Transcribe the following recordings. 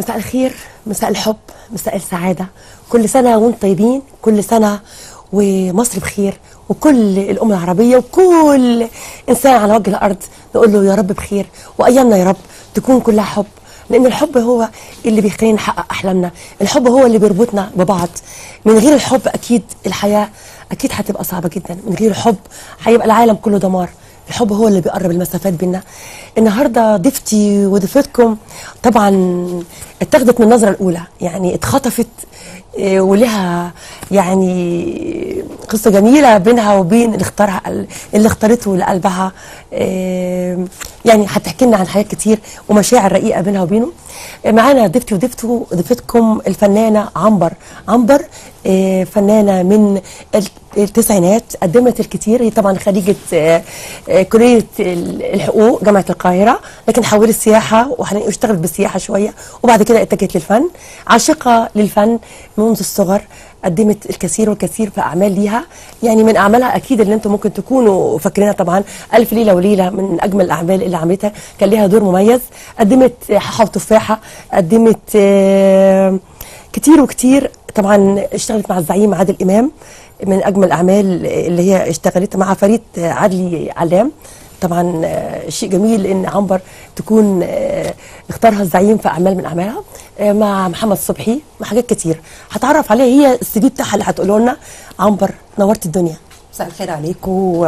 مساء الخير، مساء الحب، مساء السعادة. كل سنة وانتم طيبين، كل سنة ومصر بخير، وكل الأمة العربية وكل إنسان على وجه الأرض نقول له يا رب بخير، وأيامنا يا رب تكون كلها حب، لأن الحب هو اللي بيخلينا نحقق أحلامنا، الحب هو اللي بيربطنا ببعض. من غير الحب أكيد الحياة أكيد هتبقى صعبة جدا، من غير الحب هيبقى العالم كله دمار. الحب هو اللي بيقرب المسافات بينا. النهارده ضيفتي وضيفتكم طبعا اتاخدت من النظرة الاولى، يعني اتخطفت، ولها يعني قصة جميلة بينها وبين اللي اختارها، اللي اختارته لقلبها. يعني هتحكي لنا عن حاجات كتير ومشاعر رقيقه بينها وبينه. معانا ضيفتي وضيفته ضيفتكم الفنانة عنبر. عنبر فنانة من التسعينات، قدمت الكثير. هي طبعا خريجة كليه الحقوق جامعه القاهرة، لكن حولت سياحة واشتغلت بالسياحة شوية، وبعد كده اتجهت للفن. عاشقه للفن منذ الصغر، قدمت الكثير والكثير في اعمال ليها. يعني من اعمالها اكيد اللي انتم ممكن تكونوا فاكرينها طبعا الف ليلة وليلة، من اجمل الاعمال اللي عملتها، كان ليها دور مميز. قدمت حاحه وتفاحه، قدمت كتير وكتير. طبعا اشتغلت مع الزعيم عادل امام، من اجمل الاعمال اللي هي اشتغلت مع فريد عدلي علام. طبعا شيء جميل ان عنبر تكون اختارها الزعيم في اعمال من اعمالها، مع محمد صبحي، مع حاجات كتير هتعرف عليها. هي السي في بتاعها اللي هتقوله لنا. عنبر، نورت الدنيا. مساء الخير عليكم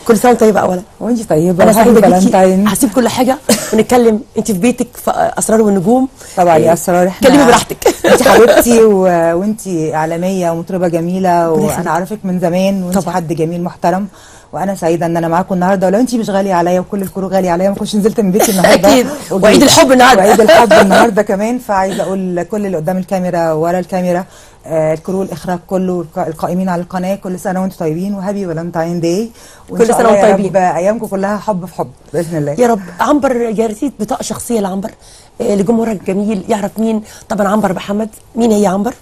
كل سنة وانت طيبة. اولا وانت طيبة. انا سعيدة بيكي. هسيب كل حاجة ونتكلم. انت في بيتك في اسرار والنجوم. طبعا يا اسرار، احنا كلمي براحتك. انت حبيبتي وانت اعلامية ومطربه جميلة، وانا اعرفك من زمان، وانت حد جميل محترم، وانا سعيدة ان انا معاكم النهارده. ولو انت مش غالية عليا وكل ال crew غالي عليا ما كنتش نزلت من بيتي النهارده. اكيد، وعيد الحب النهارده. وعيد الحب النهارده كمان. فعايزه اقول كل اللي قدام الكاميرا ورا الكاميرا، ال crew، الاخراج كله، القائمين على القناة، كل سنة وانتم طيبين و happy Valentine Day. كل سنة وانتم طيبين، ايامكم كلها حب في حب باذن الله يا رب. عنبر، يا ريت بطاقة شخصية لعنبر لجمهورك الجميل يعرف مين. طبعا عنبر محمد، مين هي عنبر؟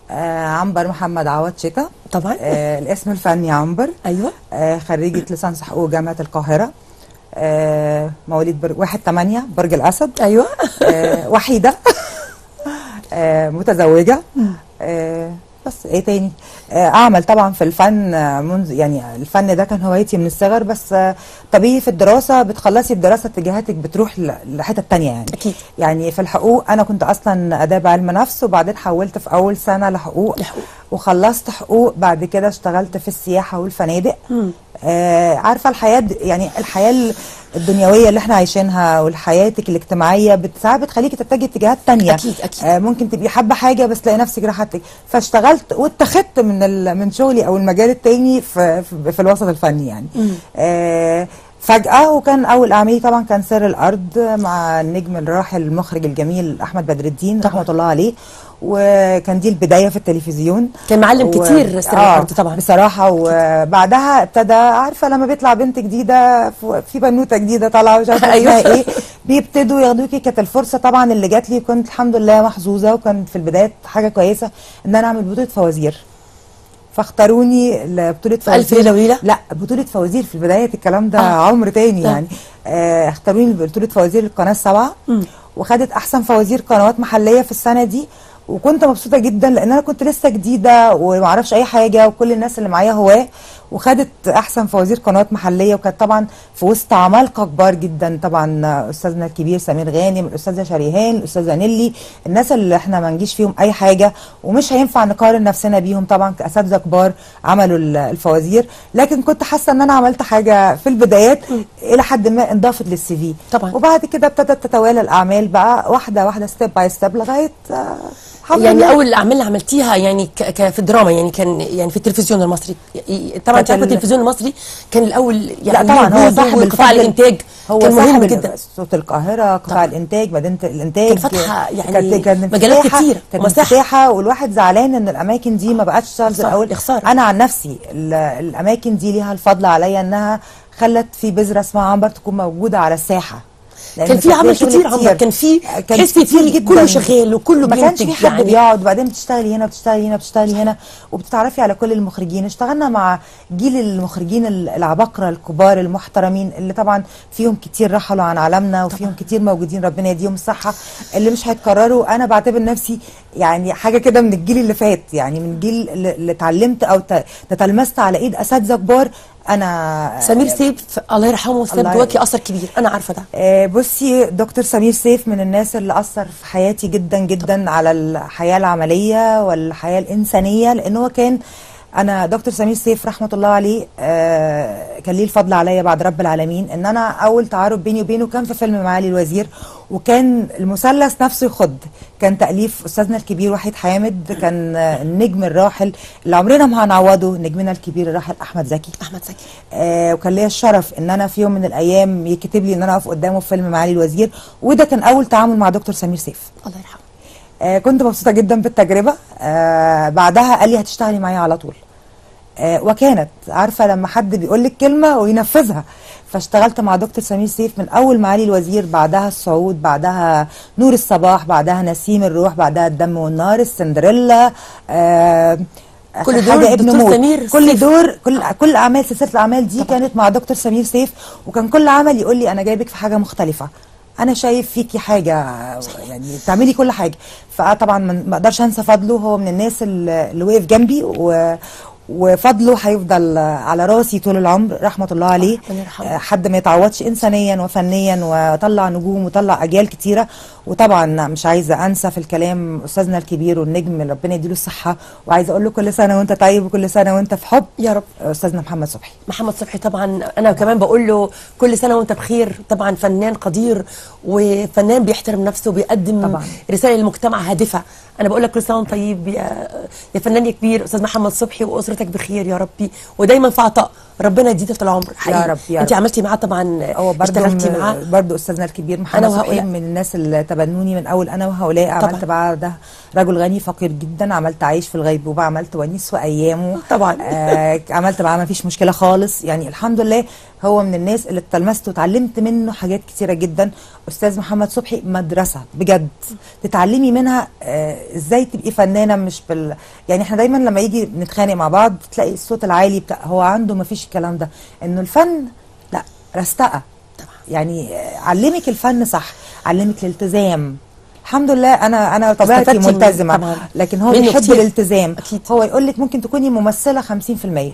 عنبر محمد عوض شتا طبعا. الاسم الفني عنبر. ايوه. خريجة لسان حقوق جامعه القاهرة، مواليد 1/8 برج الاسد. ايوه. وحيده، متزوجة. بس ايه تاني؟ اعمل طبعا في الفن منذ، يعني الفن ده كان هوايتي من الصغر، بس طبيعي في الدراسة بتخلصي الدراسة اتجاهاتك بتروح لحتة تانية يعني. اكيد. يعني في الحقوق انا كنت اصلا اداب علم نفس، وبعدين حولت في اول سنة لحقوق، وخلصت حقوق. بعد كده اشتغلت في السياحة والفنادق. عارفه الحياة، يعني الحياة الدنيوية اللي احنا عايشينها والحياتك الاجتماعية ساعات بتخليكي تتجهي اتجاهات تانية. اكيد اكيد. ممكن تبقي حابة حاجة بس تلاقي نفسك راحتك. فاشتغلت واتخذت من شغلي او المجال التاني في الوسط الفني يعني. فجأة، وكان أول أعمالي طبعا كان سر الأرض مع النجم الراحل المخرج الجميل أحمد بدر الدين رحمة الله عليه، وكان دي البداية في التلفزيون. كان معلم كتير سر الأرض طبعا بصراحة. وبعدها ابتدى، عارفة لما بيطلع بنت جديدة، في بنوتة جديدة طالعة مش عارفة اسمها ايه، بيبتدوا ياخدوكي. كانت الفرصة طبعا اللي جات لي، كنت الحمد لله محظوظة، وكان في البدايات حاجة كويسة إن أنا أعمل بطولة فوازير. فاختاروني لبطولة فوازير. ألف ليلة وليلة؟ لا، بطولة فوازير في البداية، الكلام ده عمر تاني يعني. اختاروني لبطولة فوازير القناة السبعة، وخدت أحسن فوازير قنوات محلية في السنة دي. وكنت مبسوطة جدا لأن أنا كنت لسه جديدة ومعرفش أي حاجة، وكل الناس اللي معايا هواه، وخدت أحسن فوازير قنوات محلية. وكانت طبعا في وسط عمالقة كبار جدا، طبعا أستاذنا الكبير سمير غانم، الأستاذة شريهان، الأستاذة نيلي، الناس اللي احنا ما نجيش فيهم أي حاجة ومش هينفع نقارن نفسنا بيهم طبعا كأساتذة كبار عملوا الفوازير. لكن كنت حاسة إن أنا عملت حاجة في البدايات إلى حد ما انضافت لل CV طبعا. وبعد كده ابتدت تتوالى الأعمال بقى واحدة واحدة، step by step، لغاية يعني اول الاعمال اللي عملتيها يعني في الدراما، يعني كان يعني في التلفزيون المصري. طبعا انت عارفه التلفزيون المصري كان الاول يعني، لا طبعا هو صاحب قطاع الانتاج، هو كان مهم جدا. صوت القاهرة، قطاع الانتاج، مدينة الانتاج، كان فاتحة يعني كان مجالات كتير، كانت مساحة. والواحد زعلان ان الاماكن دي ما بقتش تشتغل زي الاول. انا عن نفسي الاماكن دي ليها الفضل عليا انها خلت في بذرة اسمها عنبر تكون موجودة على الساحة. كان في عمل كتير عمر، كان في تحسي فيه كله شغال وكله بينتج، ما كانش في حد يعني بيقعد. وبعدين بتشتغلي هنا بتشتغلي هنا بتشتغلي هنا، وبتتعرفي على كل المخرجين. اشتغلنا مع جيل المخرجين العباقرة الكبار المحترمين، اللي طبعا فيهم كتير رحلوا عن عالمنا، وفيهم كتير موجودين ربنا يديهم الصحة، اللي مش هيتكرروا. انا بعتبر نفسي يعني حاجة كده من الجيل اللي فات، يعني من الجيل اللي اتعلمت او تتلمست على ايد اساتذة كبار. انا سمير سيف الله يرحمه ساب جواكي اثر كبير، انا عارفه ده. بصي، دكتور سمير سيف من الناس اللي اثر في حياتي جدا جدا على الحياة العملية والحياة الانسانية، لان هو كان، انا دكتور سمير سيف رحمه الله عليه كان ليه الفضل عليا بعد رب العالمين، ان انا اول تعارف بيني وبينه كان في فيلم معالي الوزير، وكان المثلث نفسه يخض، كان تاليف استاذنا الكبير وحيد حامد، كان النجم الراحل اللي عمرنا ما هنعوضه، نجمنا الكبير الراحل احمد زكي. احمد زكي. وكان ليا الشرف ان انا في يوم من الايام يكتب لي ان انا اقف قدامه في فيلم معالي الوزير، وده كان اول تعامل مع دكتور سمير سيف الله يرحمه. كنت مبسوطة جدا بالتجربة. بعدها قال لي هتشتغلي معايا على طول. وكانت عارفه لما حد بيقول لك كلمة وينفذها، فاشتغلت مع دكتور سمير سيف من اول معالي الوزير، بعدها الصعود، بعدها نور الصباح، بعدها نسيم الروح، بعدها الدم والنار، السندريلا، كل دور دكتور سمير كل سيف. دور كل اعمال سلسلة الاعمال دي طبعا كانت مع دكتور سمير سيف، وكان كل عمل يقول لي انا جايبك في حاجة مختلفة، انا شايف فيكي حاجة يعني بتعملي كل حاجة. فطبعا ما اقدرش انسى فضله، هو من الناس اللي وقف جنبي، وفضله هيفضل على راسي طول العمر رحمه الله عليه. حد ما يتعوضش انسانيا وفنيا، وطلع نجوم وطلع اجيال كتيرة. وطبعا مش عايزه انسى في الكلام استاذنا الكبير والنجم ربنا يديله الصحة، وعايزه اقول له كل سنة وانت طيب وكل سنة وانت في حب يا رب، استاذنا محمد صبحي. محمد صبحي طبعا انا كمان بقول له كل سنة وانت بخير، طبعا فنان قدير وفنان بيحترم نفسه وبيقدم طبعا رسالة للمجتمع هادفة. انا بقول لك كل سنة وانت طيب يا فنان يا كبير استاذ محمد صبحي، واسرتك بخير يا ربي، ودايما في عطاء، ربنا يديك طول العمر حقيقي يا رب. يا انت عملتي معاه طبعا، اشتغلتي معاه برضه استاذنا الكبير محمد صبحي من الناس اللي تبنوني من اول انا وهؤلاء. عملت بعدها رجل غني فقير جدا، عملت عايش في الغيبوبه، عملت ونيس وايامه طبعا. عملت معاه ما فيش مشكلة خالص، يعني الحمد لله هو من الناس اللي اتلمست وتعلمت منه حاجات كتيرة جدا. استاذ محمد صبحي مدرسه بجد تتعلمي منها ازاي تبقي فنانة، مش يعني احنا دايما لما يجي نتخانق مع بعض تلاقي الصوت العالي بتاع، هو عنده ما فيش الكلام ده، انه الفن لا رستقه طبعا، يعني علمك الفن صح، علمك الالتزام. الحمد لله انا طبيعتي ملتزمة، لكن هو بيحب الالتزام. أكيد. هو يقول لك ممكن تكوني ممثلة 50%،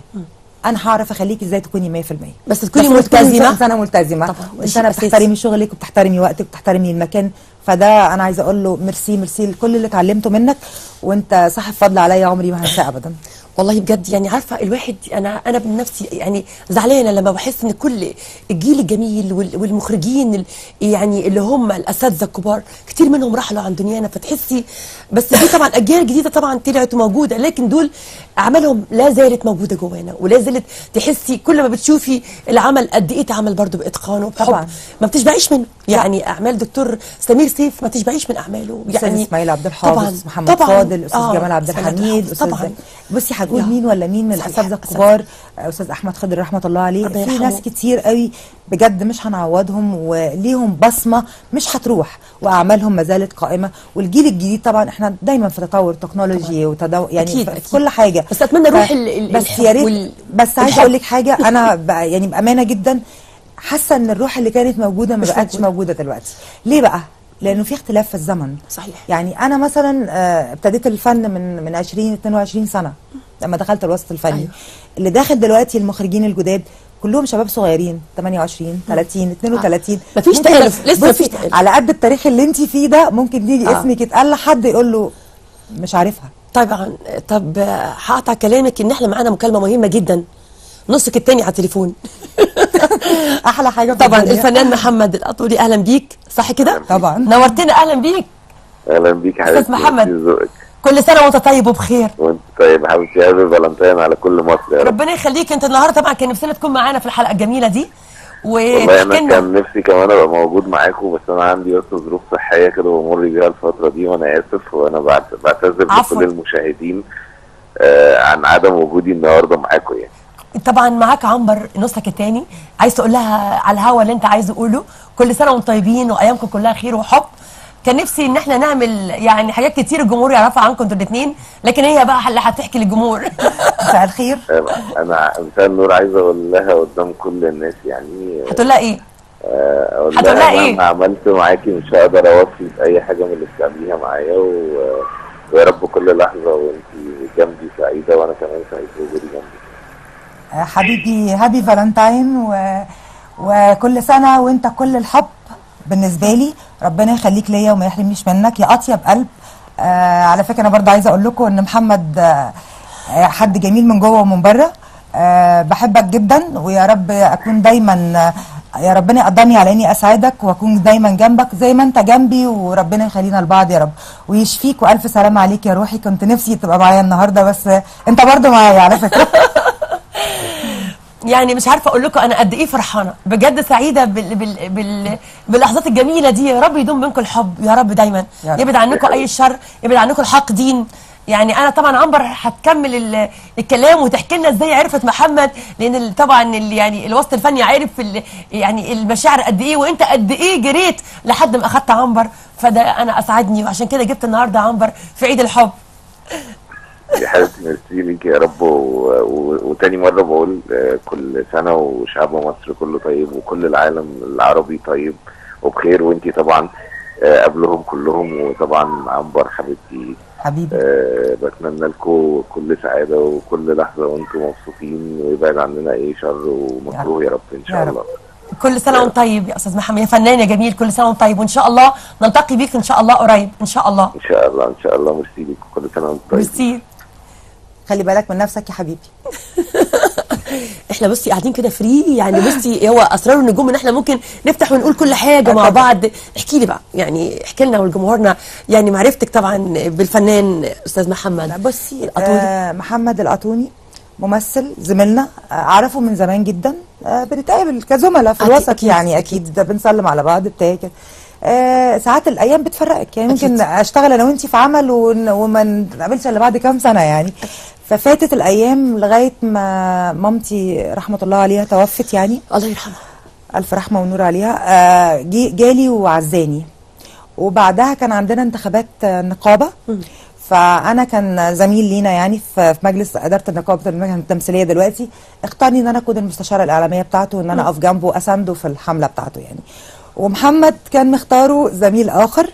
انا هعرف اخليكي ازاي تكوني 100%، بس تكوني ملتزمة. انسانه ملتزمة، وانسانه بتحترمي شغلك وبتحترمي وقتك وبتحترمي المكان. فده انا عايزه اقول له merci merci لكل اللي اتعلمته منك، وانت صاحب فضل عليا عمري ما هنساه ابدا والله بجد. يعني عارفه الواحد، انا بنفسي يعني زعلانة لما بحس ان كل الجيل الجميل والمخرجين يعني اللي هم الاساتذة الكبار كتير منهم رحلوا عن دنيانا، فتحسي بس في طبعا اجيال جديدة طبعا طلعت وموجودة، لكن دول اعمالهم لا زالت موجودة جوانا، ولا زالت تحسي كل ما بتشوفي العمل قد ايه اتعمل برده باتقان وبحب طبعا، ما بتشبعيش منه. يعني اعمال دكتور سمير سيف ما تشبعيش من اعماله، يعني استاذ اسماعيل عبد الحافظ، محمد فاضل، استاذ جمال عبد الحميد، استاذ بصي هنقول مين ولا مين من الاساتذة الكبار، استاذ احمد خضر رحمه الله عليه. في ناس كتير قوي بجد مش هنعوضهم، وليهم بصمة مش هتروح، واعمالهم ما زالت قائمة. والجيل الجديد طبعا احنا دايما في تطور تكنولوجي وتدور يعني أكيد في كل حاجة، بس اتمنى روح بس يا ريت. بس عايزه اقول لك حاجة، انا يعني بامانه جدا حاسه ان الروح اللي كانت موجودة ما بقتش موجودة دلوقتي. ليه بقى؟ لانه في اختلاف في الزمن. صحيح. يعني انا مثلا ابتديت الفن من 20 22 سنة لما دخلت الوسط الفني. أيوه. اللي داخل دلوقتي المخرجين الجداد كلهم شباب صغيرين، 28 30 32. مفيش تألف لسه، مفيش تألف. على قد التاريخ اللي انت فيه ده ممكن يجي اسمك يتقال لحد يقول له مش عارفها. طبعا. طب هقطع كلامك ان احنا معانا مكالمة مهمة جدا، نصك التاني على التليفون. احلى حاجة طبعا الفنان محمد الأطولي، اهلا بيك. صح كده؟ طبعا نورتنا، اهلا بيك. اهلا بيك حبيبتي استاذ محمد، كل سنة وانت طيب وبخير. وانت طيب يا حبيبتي، happy Valentine على كل مصر يا رب. ربنا يخليك. انت النهارده طبعا كان نفسنا تكون معانا في الحلقة الجميلة دي، والله انا كان نفسي كمان ابقى موجود معاكم، بس انا عندي بس ظروف صحية كده بمر بيها الفترة دي، وانا اسف، وانا بعتذر لكل المشاهدين عن عدم وجودي النهارده معاكم يعني. طبعا معاك عنبر نصك الثاني، عايز تقول لها على الهوا اللي انت عايز تقوله. كل سنة وانتم طيبين وايامكم كلها خير وحب. كان نفسي ان احنا نعمل يعني حاجات كتير الجمهور يعرفها عنكم انتوا الاثنين، لكن هي بقى اللي هتحكي للجمهور. مساء الخير. انا مساء النور، عايز اقول لها قدام كل الناس يعني. هتقول لها ايه؟ اقول لها ايه؟ انا عملت معاكي مش هقدر اوفي في اي حاجة من اللي بتعمليها معايا، ويا رب كل لحظة وانت جنبي سعيدة، وانا كمان سعيد بوجودي جنبك. حبيبي happy Valentine، وكل سنة وانت كل الحب بالنسبة لي، ربنا يخليك ليا وما يحرمنيش منك يا اطيب قلب. على فكرة انا برضه عايزه اقول لكم ان محمد حد جميل من جوه ومن بره. بحبك جدا، ويا رب اكون دايما، يا ربنا يقدرني على اني اسعدك واكون دايما جنبك زي ما انت جنبي، وربنا يخلينا لبعض يا رب ويشفيك، والف سلامه عليك يا روحي. كنت نفسي تبقى معايا النهارده، بس انت برضه معايا على فكرة. يعني مش عارفه اقول لكم انا قد ايه فرحانة بجد، سعيدة باللحظات الجميلة دي. يا رب يدوم بينكم الحب يا رب دايما، يبعد عنكم اي شر، يبعد عنكم الحاقدين. يعني انا طبعا عنبر هتكمل الكلام وتحكي لنا ازاي عرفت محمد، لان طبعا يعني الوسط الفني عارف يعني المشاعر قد ايه، وانت قد ايه جريت لحد ما اخدت عنبر، فده انا اسعدني، وعشان كده جبت النهارده عنبر في عيد الحب. يا حبيبتي ميرسي ليك يا رب، وتاني مرة بقول كل سنة وشعب مصر كله طيب، وكل العالم العربي طيب وبخير، وانتي طبعا قبلهم كلهم، وطبعا عنبر حبيبتي حبيبي. بتمنى لكم كل سعادة وكل لحظة وانتم مبسوطين، ويبعد عننا اي شر ومكروه يا رب ان شاء الله. كل سنة وانت طيب يا استاذ محمد، يا فنان يا جميل، كل سنة وانت طيب، وان شاء الله نلتقي بيك ان شاء الله قريب ان شاء الله. ان شاء الله ان شاء الله. ميرسي ليك، كل سنة وانت طيب. ميرسي. خلي بالك من نفسك يا حبيبي. احنا بصي قاعدين كده free يعني، بصي هو اسرار النجوم ان احنا ممكن نفتح ونقول كل حاجة مع بعض. احكي لي بقى، يعني احكي لنا ولجمهورنا يعني معرفتك طبعا بالفنان استاذ محمد. بصي القطوني. محمد القطوني ممثل زميلنا، اعرفه من زمان جدا، بنتقابل كزملاء في الوسط أكيد يعني اكيد بنسلم على بعض بتاع كده. ساعات الايام بتفرقك يعني، ممكن اشتغل انا وانتي في عمل وما نتقابلش الا بعد كام سنة يعني. ففاتت الايام لغاية ما مامتي رحمه الله عليها توفت، يعني الله يرحمها، الف رحمه ونور عليها. جالي وعزاني، وبعدها كان عندنا انتخابات نقابة، فانا كان زميل لينا يعني في مجلس ادارة النقابة المهن التمثيلية دلوقتي، اختارني ان انا اكون المستشارة الاعلامية بتاعته، وان انا اقف جنبه واسانده في الحملة بتاعته يعني. ومحمد كان مختاره زميل اخر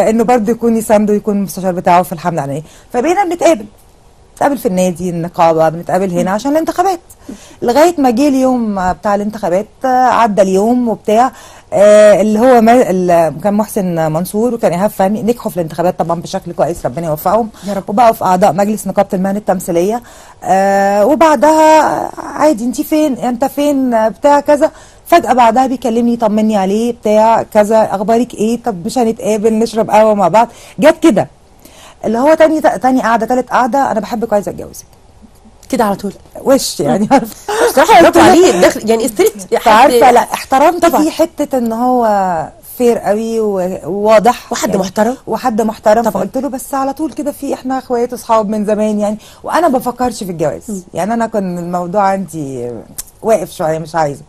انه برضه يكون يسانده ويكون المستشار بتاعه في الحملة الاعلامية. فبقينا بنتقابل في النادي النقابة، بنتقابل هنا عشان الانتخابات، لغاية ما جه اليوم بتاع الانتخابات. عدى اليوم وبتاع، اللي هو كان محسن منصور وكان ايهاب فهمي نجحوا في الانتخابات طبعا بشكل كويس، ربنا يوفقهم يا رب، وبقوا في اعضاء مجلس نقابة المهن التمثيلية. وبعدها عادي، انت فين انت فين بتاع كذا. فجأة بعدها بيكلمني طمني عليه بتاع كذا، اخبارك ايه، طب مش هنتقابل نشرب قهوة مع بعض؟ جت كده اللي هو تاني قعدة، تالت قعدة، انا بحبك وعايزه اتجوزك كده على طول وش يعني. عارفه بصراحة برافو عليه، داخل يعني straight، عارفه. لا احترمت فيه حتة ان هو fair قوي وواضح، وحد يعني محترم، وحد محترم. فقلت له بس على طول كده، في احنا اخوات واصحاب من زمان يعني، وانا ما بفكرش في الجواز يعني، انا كان الموضوع عندي واقف شوية مش عايزه.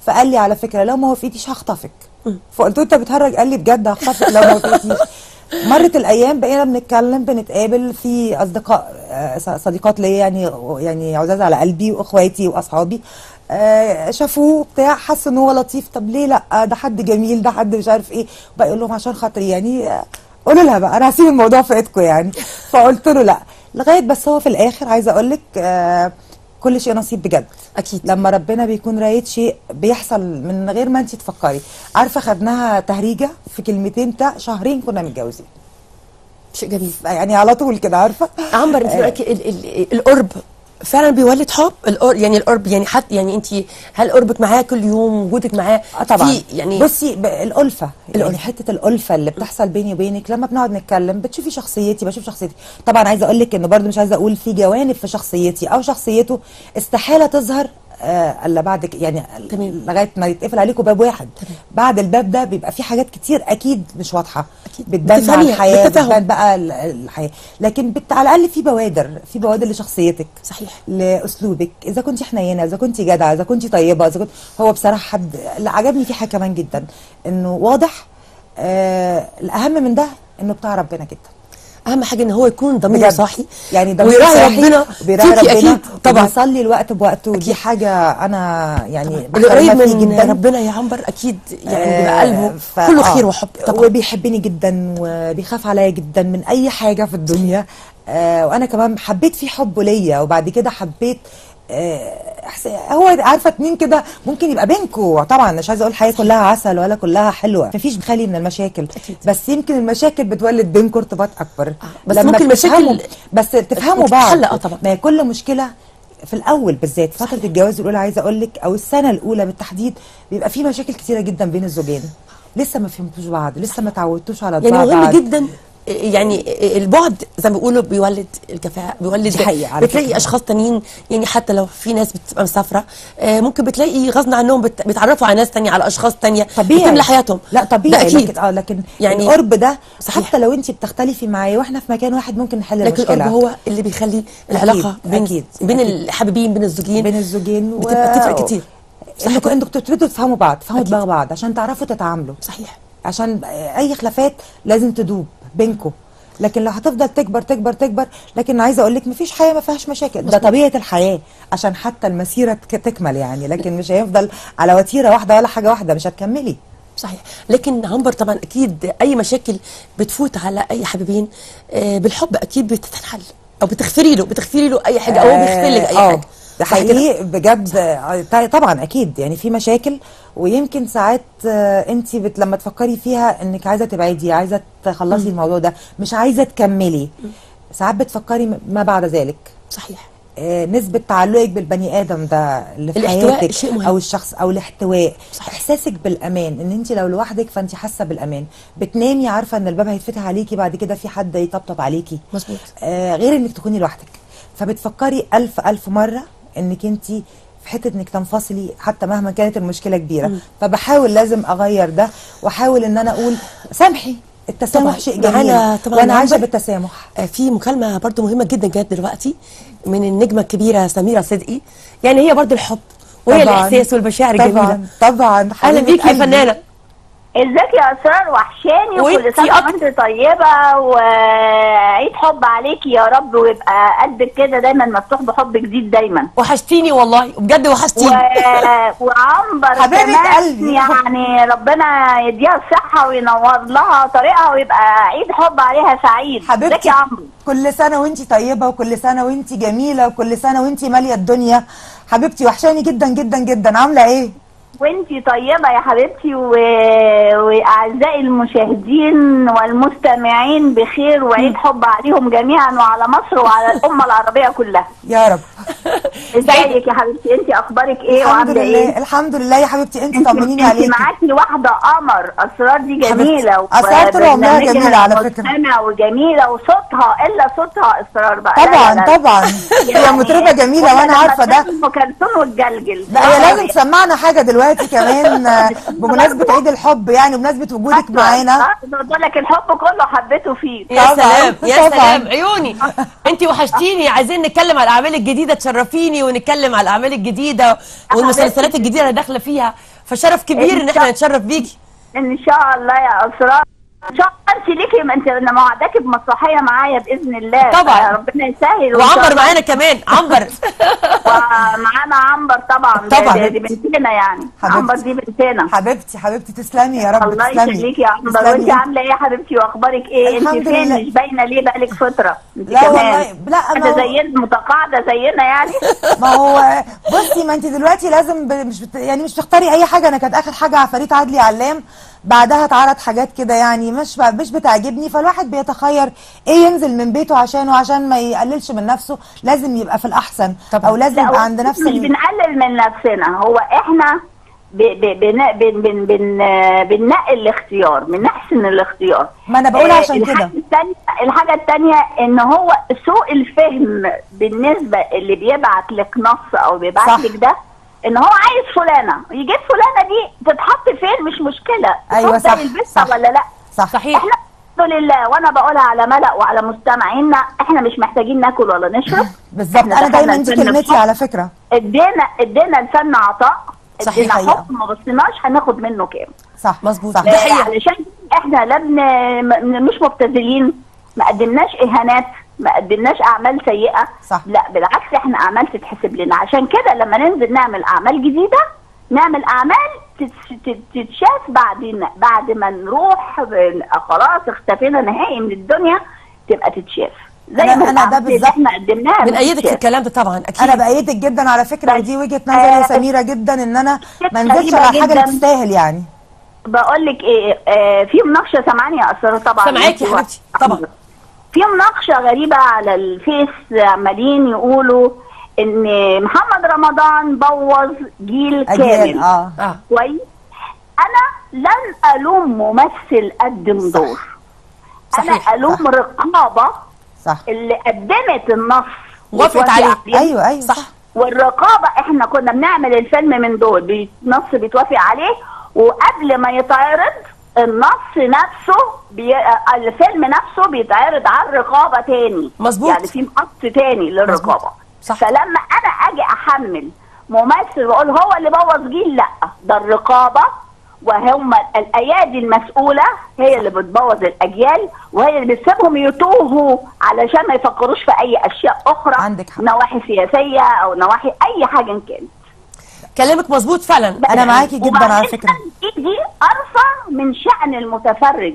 فقال لي على فكرة لو ما وافقتيش هخطفك. فقلت له انت بتهرج؟ قال لي بجد هخطفك لو ما وافقتيش. مرت الايام بقينا بنتكلم بنتقابل، في اصدقاء صديقات ليا يعني عزاز على قلبي واخواتي واصحابي، شافوه بتاع، حسوا ان هو لطيف، طب ليه لا، ده حد جميل، ده حد مش عارف ايه. بقى يقول لهم عشان خاطري يعني، قولوا لها بقى انا هسيب الموضوع في ايدكم يعني. فقلت له لا، لغاية بس هو في الاخر عايزه اقول لك كل شيء نصيب بجد. اكيد لما ربنا بيكون رايد شيء بيحصل من غير ما انت تفكري. عارفه خدناها تهريجه في كلمتين بتاع شهرين كنا متجوزين. شيء جميل يعني على طول كده. عارفه عنبر، انت رايك القرب فعلا بيولد حب؟ يعني القرب يعني حتى يعني انت هل قربك معاه كل يوم، وجودك معاه؟ طبعا يعني بصي الألفة يعني حتة الألفة اللي بتحصل بيني وبينك لما بنقعد نتكلم، بتشوفي شخصيتي بشوف شخصيتي. طبعا عايزه اقول لك انه برده مش عايزه اقول في جوانب في شخصيتي او شخصيته استحالة تظهر الا بعد يعني تمام. لغاية ما يتقفل عليكم باب واحد. تمام. بعد الباب ده بيبقى في حاجات كتير اكيد مش واضحة، أكيد. بتبان مع الحياة، بالتفاهم. بتبان بقى الحياة، لكن على الاقل في بوادر، في بوادر لشخصيتك، صحيح، لاسلوبك، اذا كنت حنينه، اذا كنت جدعه، اذا كنت طيبة، اذا كنت. هو بصراحة حد اللي عجبني فيه حاجة كمان جدا، انه واضح. الاهم من ده انه بتاع ربنا جدا. اهم حاجة ان هو يكون ضميره صاحي، يعني ضميره ويراعي ربنا، بيراعي ربنا اكيد طبعا، بيصلي الوقت بوقته. دي حاجة انا يعني اللي قريب من جداً. ربنا يا عنبر اكيد يعني بيبقى قلبه كله خير وحب طبعا، وبيحبني جدا وبيخاف عليا جدا من اي حاجة في الدنيا. وانا كمان حبيت فيه حبه ليا، وبعد كده حبيت هو عارفه اتنين كده ممكن يبقى بينكوا، طبعا مش عايزه اقول الحياة كلها عسل ولا كلها حلوة، مفيش خالي من المشاكل أكيد. بس يمكن المشاكل بتولد بينكوا ارتباط اكبر. بس ممكن المشاكل بس تفهموا بعض. طبعا ما هي كل مشكلة في الاول بالذات فترة الجواز الاولى، عايزه اقول لك، او السنة الاولى بالتحديد، بيبقى في مشاكل كتيرة جدا بين الزوجين، لسه ما فهمتوش بعض، لسه ما تعودتوش على يعني بعض. مهم جدا يعني البعد زي ما بيقولوا بيولد الكفاءة، بيولد حقيقة. بتلاقي اشخاص تانيين، يعني حتى لو في ناس بتبقى مسافرة ممكن بتلاقي غصب عنهم بيتعرفوا على ناس تانية، على اشخاص تانية، طبيعي بتملى حياتهم. لا طبيعي أكيد. لكن لكن يعني القرب ده صحيح. حتى لو انت بتختلفي معايا واحنا في مكان واحد ممكن نحل لكن المشكلة، القرب هو اللي بيخلي العلاقة أكيد. بين أكيد. بين أكيد. الحبيبين، بين الزوجين، بين الزوجين بتبقى تفرق كتير. انكم تبتدوا تفهموا بعض، تفهموا دماغ بعض عشان تعرفوا تتعاملوا. صحيح، عشان اي خلافات لازم تدوب بينكم، لكن لو هتفضل تكبر تكبر تكبر. لكن عايزه اقول لك مفيش حياة ما فيهاش مشاكل، ده طبيعة الحياة عشان حتى المسيرة تكمل يعني، لكن مش هيفضل على وتيرة واحدة ولا حاجة واحدة، مش هتكملي. صحيح. لكن عنبر طبعا اكيد اي مشاكل بتفوت على اي حبيبين بالحب اكيد بتتحل، او بتغفري له اي حاجة، او هو بيغفر لك اي حاجة. ده حقيقي بجد. طبعا اكيد يعني في مشاكل، ويمكن ساعات انت لما تفكري فيها انك عايزه تبعدي، عايزه تخلصي الموضوع ده، مش عايزه تكملي، ساعات بتفكري ما بعد ذلك. صحيح. نسبه تعلقك بالبني ادم ده اللي في حياتك، او الشخص، او الاحتواء. صحيح. احساسك بالامان، ان انت لو لوحدك فانت حاسه بالامان، بتنامي عارفه ان الباب هيتفتح عليكي بعد كده، في حد يطبطب عليكي. مظبوط. غير انك تكوني لوحدك، فبتفكري الف الف مرة انك انت في حتة انك تنفصلي حتى مهما كانت المشكلة كبيرة. فبحاول لازم اغير ده، واحاول ان انا اقول سامحي، التسامح شيء جميل، طبعا وانا عايشه بالتسامح. في مكالمة برضو مهمة جدا جت دلوقتي من النجمة الكبيرة سميرة صدقي، يعني هي برضو الحب وهي الاحساس والمشاعر الجميلة. طبعا. اهلا بيكي يا فنانة. ازيك يا اسرار، وحشاني، وكل سنة وانت طيبة، وعيد حب عليكي يا رب، ويبقى قلبك كده دايما مفتوح بحب جديد دايما. وحشتيني والله بجد، وحشتيني. وعنبر حبيبه قلبي، يعني ربنا يديها الصحة وينور لها طريقها، ويبقى عيد حب عليها سعيد. حبيبتي يا عنبر، كل سنة وانت طيبة، وكل سنة وانت جميلة، وكل سنة وانت ماليه الدنيا. حبيبتي وحشاني جدا جدا جدا. عامله ايه؟ وانتي طيبة يا حبيبتي، واعزائي المشاهدين والمستمعين بخير، وعيد حب عليهم جميعا، وعلى مصر وعلى الامة العربية كلها يا رب. ازيك يا حبيبتي، انتي اخبارك ايه وعامله ايه؟ الحمد لله يا حبيبتي، انتي طمنيني عليكي. انتي معاكي واحدة قمر، اسرار دي جميلة، اسرار طول عمرها جميلة على فكرة، وجميلة، وصوتها الا صوتها اسرار بقى. طبعا لا لا لا. طبعا هي مطربه جميلة وانا عارفه ده. ام كلثوم وتجلجل. لا هي لازم تسمعنا حاجة دلوقتي كمان بمناسبة عيد الحب، يعني بمناسبة وجودك معانا. بقول لك الحب كله حبيته فيه. يا سلام يا سلام، عيوني انت وحشتيني. عايزين نتكلم على الاعمال الجديدة، تشرفيني ونتكلم على الاعمال الجديدة والمسلسلات الجديدة اللي داخلة فيها، فشرف كبير ان احنا نتشرف بيكي ان شاء الله يا اسرار. ان شاء الله انت ليكي، ما انت انا موعداكي بمسرحيه معايا باذن الله. طبعا ربنا يسهل. وعنبر معانا كمان، عنبر ومعانا عنبر طبعا، طبعا دي بنتنا يعني، عنبر دي بنتنا. حبيبتي حبيبتي تسلمي يا رب. الله يخليكي يا عنبر. وانت عامله ايه يا حبيبتي واخبارك ايه؟ انت فين؟ مش باينة ليه بقالك فترة؟ انت لا والله لا، ما هو زينا متقاعده زينا يعني. ما هو بصي، ما انت دلوقتي لازم مش يعني مش تختاري اي حاجة. انا كانت اخر حاجة عفاريت عدلي علام، بعدها اتعرض حاجات كده يعني مش بتعجبني، فالواحد بيتخير ايه ينزل من بيته عشانه، عشان ما يقللش من نفسه، لازم يبقى في الاحسن. طبعا. او لازم يبقى عند نفس مش بنقلل من نفسنا، هو احنا بننقي الاختيار، بنحسن الاختيار. ما انا بقول عشان كده. الحاجة الثانية ان هو سوء الفهم بالنسبة اللي بيبعت لك نص او بيبعت لك ده ان هو عايز فلانه، يجيب فلانه دي تتحط فين مش مشكلة. ايوه صح، يلبسها ولا لا. صح صحيح. احنا الحمد لله، وانا بقولها على ملأ وعلى مستمعينا، احنا مش محتاجين ناكل ولا نشرب. بالظبط. انا دايما دي كلمتي على فكرة، ادينا الفن عطاء، ادينا حب، ما بصيناش هناخد منه كام. صح مظبوط، ده حقيقة. علشان احنا لا مش مبتذلين، ما قدمناش اهانات، ما قدمناش اعمال سيئه. صح. لا بالعكس، احنا اعمال تتحسب لنا. عشان كده لما ننزل نعمل اعمال جديدة، نعمل اعمال تتشاف بعدين، بعد ما نروح خلاص اختفينا نهائي من الدنيا، تبقى تتشاف زي ما انا ده بالظبط احنا قدمناها. بنأيدك في الكلام ده طبعا، اكيد انا بأيدك جدا على فكرة، ودي وجهه نظري يا سميرة جدا، ان انا ما انزلش على حاجة اللي تستاهل. يعني بقول لك ايه، في مناقشة سامعاني يا اسره؟ طبعا سامعاكي يا حبيبتي طبعا. في مناقشة غريبة على الفيس، عمالين يقولوا ان محمد رمضان بوظ جيل كامل. كويس. انا لن الوم ممثل قدم دور. صحيح. انا الوم رقابه. صح. اللي قدمت النص وافقت عليه. ايوه ايوه صح. والرقابه، احنا كنا بنعمل الفيلم من دول، نص بيتوافق عليه، وقبل ما يتعرض النص نفسه الفيلم نفسه بيتعرض على الرقابة تاني. مظبوط. يعني في مقص تاني للرقابة. صح. فلما انا اجي احمل ممثل واقول هو اللي بوظ جيل، لا، ده الرقابة، وهم الايادي المسؤولة هي اللي بتبوظ الاجيال، وهي اللي بتسيبهم يتوهوا علشان ما يفكروش في اي اشياء اخرى. عندك حق. نواحي سياسية او نواحي اي حاجة ان كانت. كلامك مظبوط فعلا، انا معاكي جدا على فكرة. دي ارفع من شأن المتفرج.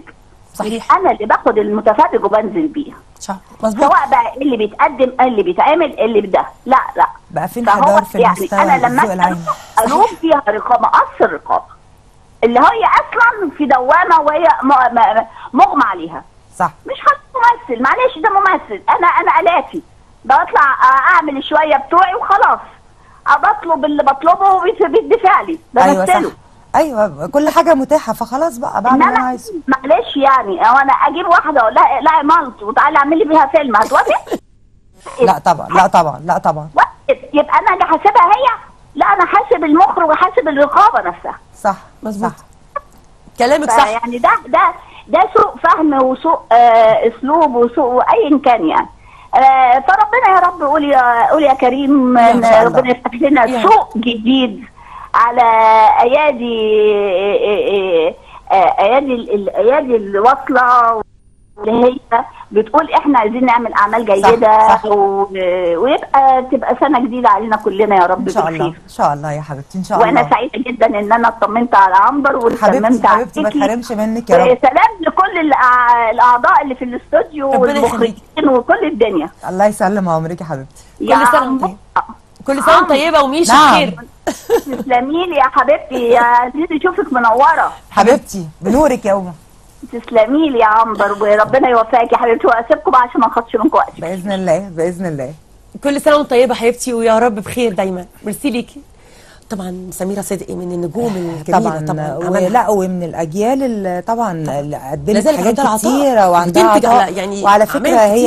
صحيح. انا اللي باخد المتفرج وبنزل بيها. صح مظبوط. سواء بقى اللي بيتقدم، اللي بيتعمل، اللي بده، لا لا بقى في انحدار في يعني المستوى. انا لما الوم فيها رقابه، قص الرقابة اللي هي اصلا في دوامه وهي مغمى عليها. صح. مش خلاص ممثل، معلش ده ممثل، انا الاتي بطلع اعمل شوية بتوعي وخلاص، بطلب اللي بطلبه وبيدفع لي، بمثله. ايوه صح. ايوه كل حاجة متاحة، فخلاص بقى بعمل اللي انا عايزه. معلش يعني، هو انا اجيب واحدة اقول لها اقلعي مالط وتعالي اعملي بيها فيلم، هتوافق؟ لا طبعا، لا طبعا، لا طبعا. يبقى انا اللي حاسبها هي؟ لا، انا حاسب المخرج وحاسب الرقابة نفسها. صح مظبوط. كلامك صح. يعني ده سوء فهم وسوء اسلوب وسوء ايا كان يعني. فربنا يا رب، قول يا كريم، ربنا يفتح لنا سوق جديد على ايادي الايادي الواصلة، اللي هي بتقول احنا عايزين نعمل اعمال جيدة. صح. صح. ويبقى تبقى سنة جديدة علينا كلنا يا رب. ان شاء الله، ان شاء الله يا حبيبتي، ان شاء الله. وانا سعيدة جدا ان انا اطمنت على عنبر واطمنت عليكي حبيبتي، ما تحرمش منك يا رب. سلام لكل الاعضاء اللي في الاستوديو والمخرجين وكل الدنيا. الله يسلم عمرك يا حبيبتي. كل سنة وانت كل سنة وانت طيبة وميشي بخير. تسلمي لي يا حبيبتي، يا عزيزي اشوفك منورة حبيبتي، بنورك يا أمه. تسلمي لي يا عنبر، وربنا يوفقك يا حبيبتي، واسيبكم بقى عشان ما اخدش منكم وقت. باذن الله، باذن الله. كل سنة وانت طيبة حبيبتي، ويا رب بخير دايما. ميرسي ليكي. طبعا سميرة صدقي من النجوم الجميلة طبعا، ولا ومن الاجيال اللي طبعا اللي قدمت حاجات كتيرة وعندها عطاء يعني، وعلى فكرة هي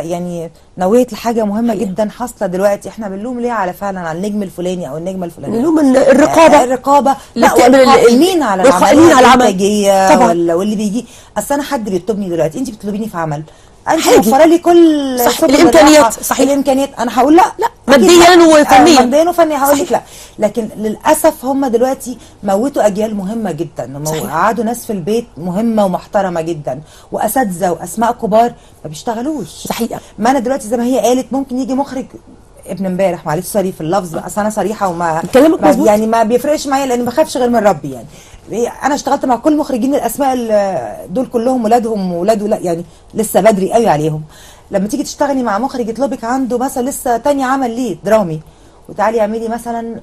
يعني نويت لحاجة مهمة جدا حاصله دلوقتي. احنا بنلوم ليه على فعلا على النجم الفلاني او النجمة الفلانية؟ نلوم الرقابة، الرقابة لا، والقائمين على العمل الانتاجية واللي بيجي. اصل انا حد بيطلبني دلوقتي، انت بتطلبيني في عمل، انت موفره لي كل صح الامكانيات، صحيح الامكانيات، انا هقول لا، لا ماديا وفنيا، ماديا وفنيا هقول لك لا. لكن للاسف هم دلوقتي موتوا اجيال مهمة جدا، قعدوا ناس في البيت مهمة ومحترمه جدا واساتذه واسماء كبار ما بيشتغلوش. صحيح. ما انا دلوقتي زي ما هي قالت، ممكن يجي مخرج ابن امبارح، معلش sorry في اللفظ، اصل انا صريحه وما كلامك مظبوط يعني، ما بيفرقش معايا لان ما بخافش غير من ربي يعني. انا اشتغلت مع كل مخرجين الاسماء دول كلهم، ولادهم ولاده لا يعني لسه بدري قوي عليهم. لما تيجي تشتغلي مع مخرج يطلبك عنده مثلا لسه تاني عمل ليه درامي، وتعالي اعملي مثلا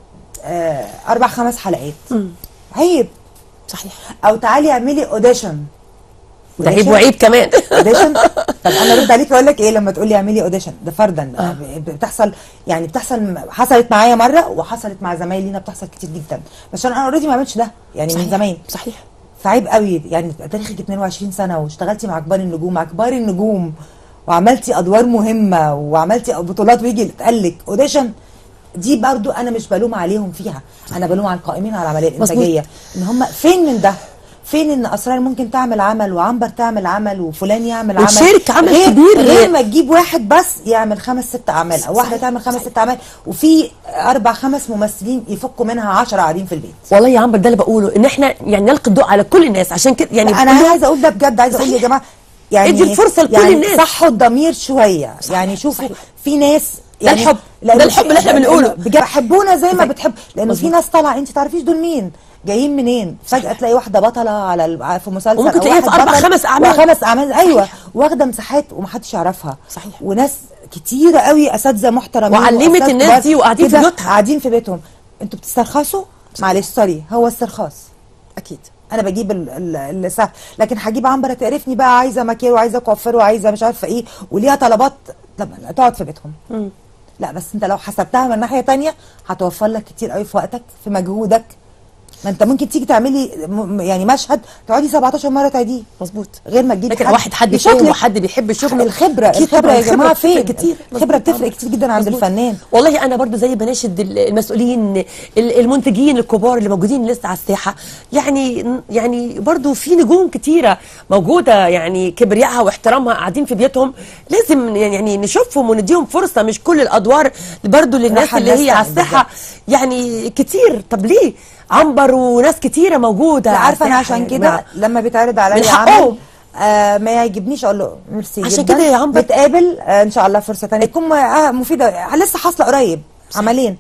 4-5 حلقات، عيب. صحيح. او تعالي اعملي audition، ده عيب وعيب كمان. audition. طب انا ارد عليك اقول لك ايه لما تقولي اعملي audition؟ ده فرضا بتحصل يعني، بتحصل، حصلت معايا مرة وحصلت مع زمايلي، بتحصل كتير جدا، بس انا already ما عملتش ده يعني. صحيح. من زمان. صحيح. فعيب قوي يعني، تاريخك 22 سنة واشتغلتي مع كبار النجوم، مع كبار النجوم، وعملتي ادوار مهمة وعملتي بطولات، ويجي يتقال لك audition. دي برضو انا مش بلوم عليهم فيها، انا بلوم على القائمين على العملية الانتاجية ان هم فين من ده؟ فين ان اسرار ممكن تعمل عمل وعنبر تعمل عمل وفلان يعمل عمل وتشارك عمل كبير، غير ما تجيب واحد بس يعمل 5 6 اعمال او واحدة تعمل 5 6 اعمال وفي 4 5 ممثلين يفكوا منها 10 قاعدين في البيت. والله يا عنبر ده اللي بقوله، ان احنا يعني نلقي الضوء على كل الناس عشان كده يعني انا عايزه اقول ده بجد، عايزه اقول يا جماعة يعني ادي الفرصة لكل يعني الناس، صحوا الضمير شوية. صحيح. يعني شوفوا في ناس يعني ده الحب، ده الحب اللي احنا بنقوله بجد، حبونا زي ما بتحب، لانه في ناس طالعه انت تعرفيش دول مين جايين منين، فجأة تلاقي واحدة بطلة على في مسلسل، وممكن تلاقيها في 4 5 أعمال، 5 أعمال ايوه، واخدة مساحات ومحدش يعرفها. صحيح. وناس كتيرة قوي أساتذة محترمين وعلمت الناس دي وقاعدين في بيوتها، قاعدين في بيتهم. انتوا بتسترخصوا؟ معلش sorry، هو استرخاص أكيد. أنا بجيب السهل، لكن هجيب عنبر تقرفني بقى، عايزة ماكير وعايزة كوافير وعايزة مش عارفة إيه وليها طلبات، طب تقعد في بيتهم. لا بس أنت لو حسبتها من ناحية تانية هتوفر لك كتير قوي في وقتك، في مجهودك. ما انت ممكن تيجي تعملي يعني مشهد تقعدي 17 مرة تعيديه. مظبوط. غير ما تجيبي لكن واحد حد فاهم وحد بيحب شغله. الخبرة، الخبرة يا جماعة فين؟ كتير الخبرة بتفرق كتير جدا عند الفنان. والله انا برضو زي بناشد المسؤولين المنتجين الكبار اللي موجودين لسه على الساحة، يعني برضو في نجوم كتيرة موجودة يعني كبريائها واحترامها قاعدين في بيوتهم، لازم يعني نشوفهم ونديهم فرصة، مش كل الادوار برضو للناس اللي هي على الساحة يعني كتير. طب ليه عنبر وناس كتيرة موجودة؟ عارفه انا عشان كده لما بيتعرض عليا عمل ما يعجبنيش اقول له ميرسي عشان كده يا عنبر نتقابل ان شاء الله فرصة ثانية تكون مفيدة. لسه حاصله قريب عملين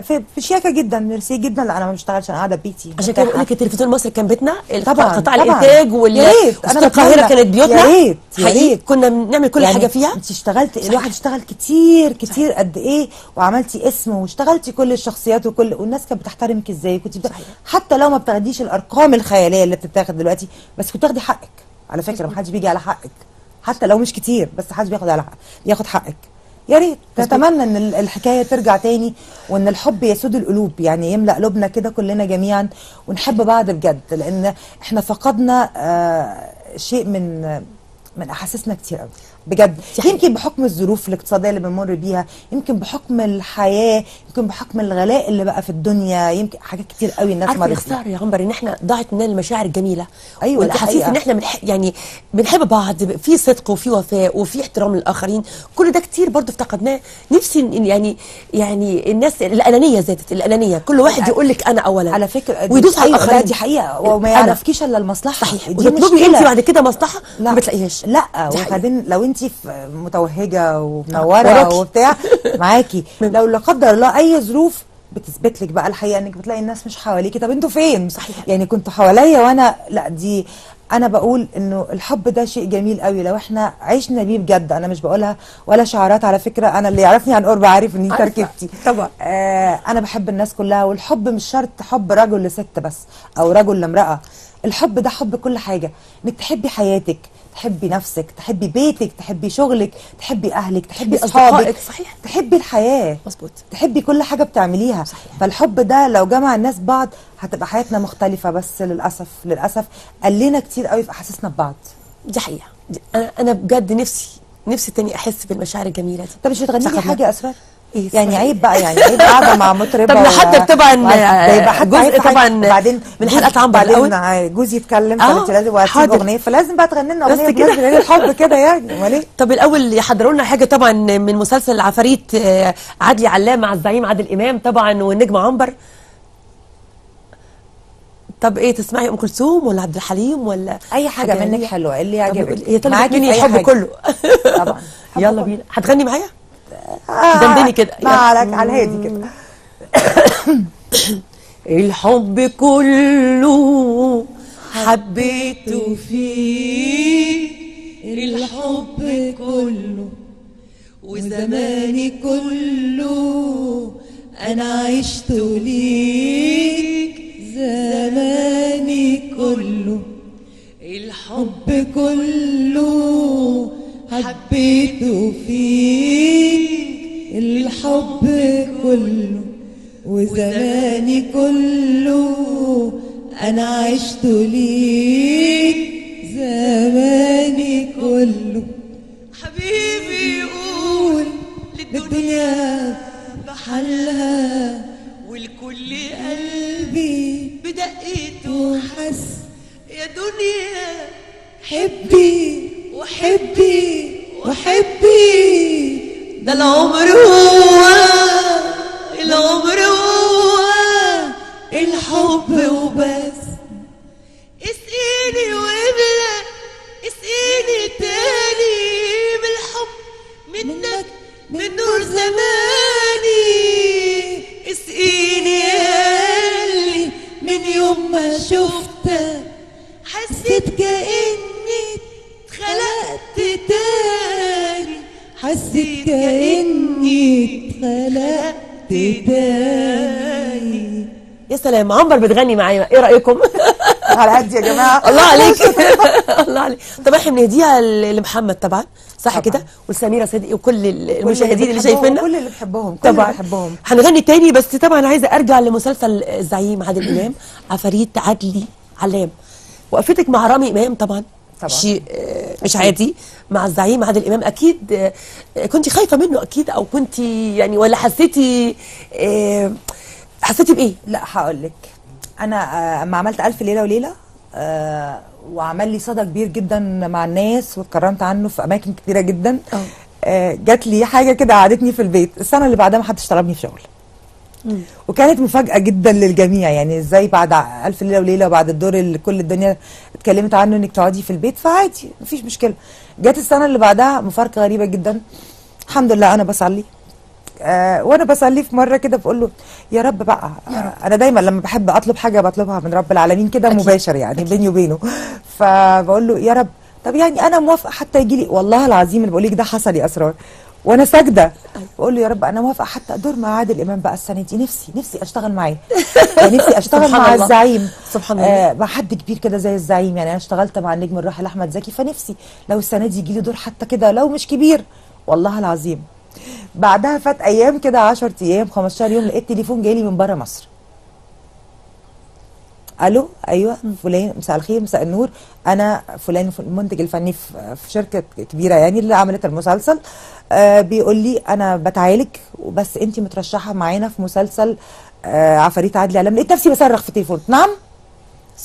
في شياكه جدا، ميرسي جدا. لا انا ما بشتغلش، انا قاعدة بيتي. عشان كده بقول لك التلفزيون المصري كان بيتنا، طبعا قطاع الانتاج والقاهره كانت بيوتنا. يا ريت يا ريت كنا بنعمل كل يعني حاجة فيها. انت اشتغلتي، الواحد اشتغل كتير كتير قد ايه، وعملتي اسم واشتغلتي كل الشخصيات وكل، والناس كانت بتحترمك ازاي، كنت حتى لو ما بتاخديش الارقام الخيالية اللي بتتاخد دلوقتي، بس كنت تاخدي حقك. على فكرة ما حدش بيجي على حقك، حتى لو مش كتير، بس حدش بياخد على حقك، بياخد حقك. يا ريت نتمنى ان الحكاية ترجع تاني، وان الحب يسود القلوب، يعني يملا قلوبنا كده كلنا جميعا ونحب بعض بجد، لان احنا فقدنا شيء من احاسيسنا كتير قوي بجد. يمكن بحكم الظروف الاقتصادية اللي بنمر بيها، يمكن بحكم الحياة، يمكن بحكم الغلاء اللي بقى في الدنيا، يمكن حاجات كتير قوي الناس مرت بيها. عارفه يا عنبر ان احنا ضاعت مننا المشاعر الجميلة. ايوه، والاحاسيس ان احنا يعني بنحب بعض، في صدق وفي وفاء وفي احترام للاخرين، كل ده كتير برضو افتقدناه. نفسي يعني الناس الانانية زادت، الانانية كل واحد يقول لك انا اولا على فكرة، ويدوس على الاخرين. لا دي حقيقة، وما يعرفكيش الا المصلحة. صحيح. وتطلبي انت بعد كده مصلحة ما بتلاقيهاش. لا وبعدين لو انت متوهجه ومنوره وبتاع معاكي، لو لا قدر الله اي ظروف بتثبت لك بقى الحقيقة انك بتلاقي الناس مش حواليكي. طب انتوا فين؟ صحيح. يعني كنتوا حواليا وانا لا. دي انا بقول انه الحب ده شيء جميل قوي لو احنا عشنا بيه بجد. انا مش بقولها ولا شعارات على فكرة، انا اللي يعرفني عن قرب عارف ان دي تركيبتي طبعا. انا بحب الناس كلها، والحب مش شرط حب رجل لست بس او رجل لامراة، الحب ده حب كل حاجة، انك تحبي حياتك، تحبي نفسك، تحبي بيتك، تحبي شغلك، تحبي اهلك، تحبي اصحابك. صحيح. تحبي الحياة. مظبوط. تحبي كل حاجة بتعمليها. صحيح. فالحب ده لو جمع الناس بعض هتبقى حياتنا مختلفة، بس للاسف للاسف قلنا كتير قوي في احاسيسنا ببعض. دي حقيقة. انا بجد نفسي تاني احس بالمشاعر الجميلة دي. طب مش بتغني لي حاجة يا اسرار؟ إيه يعني عيب بقى، يعني عيب قاعدة مع مطربه. طب نحضر طبعا جزء طبعا بعدين من حلقة عنبر الاول، جوزي يتكلم، فانت لازم وهتسيب اغنية، فلازم بقى تغني لنا اغنية بمناسبة الحب كده يعني، امال ايه؟ طب الاول يحضروا لنا حاجة طبعا من مسلسل العفاريت، عدلي علام مع الزعيم عادل امام طبعا والنجم عنبر. طب ايه تسمعي، ام كلثوم ولا عبد الحليم ولا اي حاجة منك حلوة اللي يعجبك؟ هي طلبت مني الحب كله طبعا. يلا بينا، هتغني معايا؟ دندني كده على الهادي كده. الحب كله حبيته فيك، الحب كله وزماني كله انا عشته ليك، زماني كله الحب كله حبيته فيك، الحب كله وزماني كله أنا عشت ليك، زماني كله. حبيبي قول للدنيا بحلها، جمالها، والكل قلبي بدقته حس. يا دنيا حبي وحبي وحبي، ده العمر هو العمر هو الحب وبس. اسقيني واملأ، اسقيني تاني بالحب منك من نور زماني. اسقيني ياللي من يوم ما شفتك حسيت كأني اتخلقت تاني، حسيت كأني اتخلقت تاني. يا سلام، عنبر بتغني معايا، ايه رأيكم؟ على قد يا جماعة. الله عليك. الله عليك. طب احنا بنهديها لمحمد طبعا، صح كده، ولسميره صدقي وكل المشاهدين اللي شايفيننا، كل اللي بحبهم، كل اللي بحبهم. هنغني تاني، بس طبعا عايزه ارجع لمسلسل الزعيم عادل امام، عفاريت عدلي علام. وقفتك مع رامي امام طبعا شيء مش عادي مع الزعيم عادل امام، اكيد كنت خايفة منه اكيد، او كنت يعني، ولا حسيتي حسيتي بايه؟ لا هقول لك، انا اما عملت الف ليلة وليلة وعمل لي صدى كبير جدا مع الناس، واتكرمت عنه في اماكن كتيرة جدا. جات لي حاجة كده قعدتني في البيت. السنة اللي بعدها ما حدش طلبني في شغل. وكانت مفاجاة جدا للجميع، يعني ازاي بعد الف ليلة وليلة وبعد الدور اللي كل الدنيا اتكلمت عنه انك تقعدي في البيت، فعادي مفيش مشكلة. جت السنة اللي بعدها مفارقه غريبة جدا. الحمد لله انا بصلي، وانا بصلي في مرة كده بقول له يا رب بقى، يا رب. انا دايما لما بحب اطلب حاجة بطلبها من رب العالمين كده مباشر يعني بيني وبينه. فبقول له يا رب طب يعني انا موافقة حتى يجي لي، والله العظيم اللي بقول لك ده حصل يا اسرار، وانا ساجدة بقول له يا رب انا موافقة حتى ادور مع عادل امام بقى السنة دي، نفسي نفسي اشتغل معاه، نفسي اشتغل مع الزعيم. سبحان الله، مع حد كبير كده زي الزعيم. يعني انا اشتغلت مع النجم الراحل احمد زكي، فنفسي لو السنة دي يجي لي دور حتى كده لو مش كبير، والله العظيم. بعدها فات ايام كده 10 ايام 15 يوم، لقيت تليفون جالي من بره مصر. الو، ايوه فلان، مساء الخير، مساء النور، انا فلان المنتج الفني في شركة كبيرة يعني اللي عملت المسلسل. بيقول لي انا بتعالج وبس انت مترشحه معانا في مسلسل عفاريت عادل علام. لقيت نفسي بصرخ في التليفون، نعم؟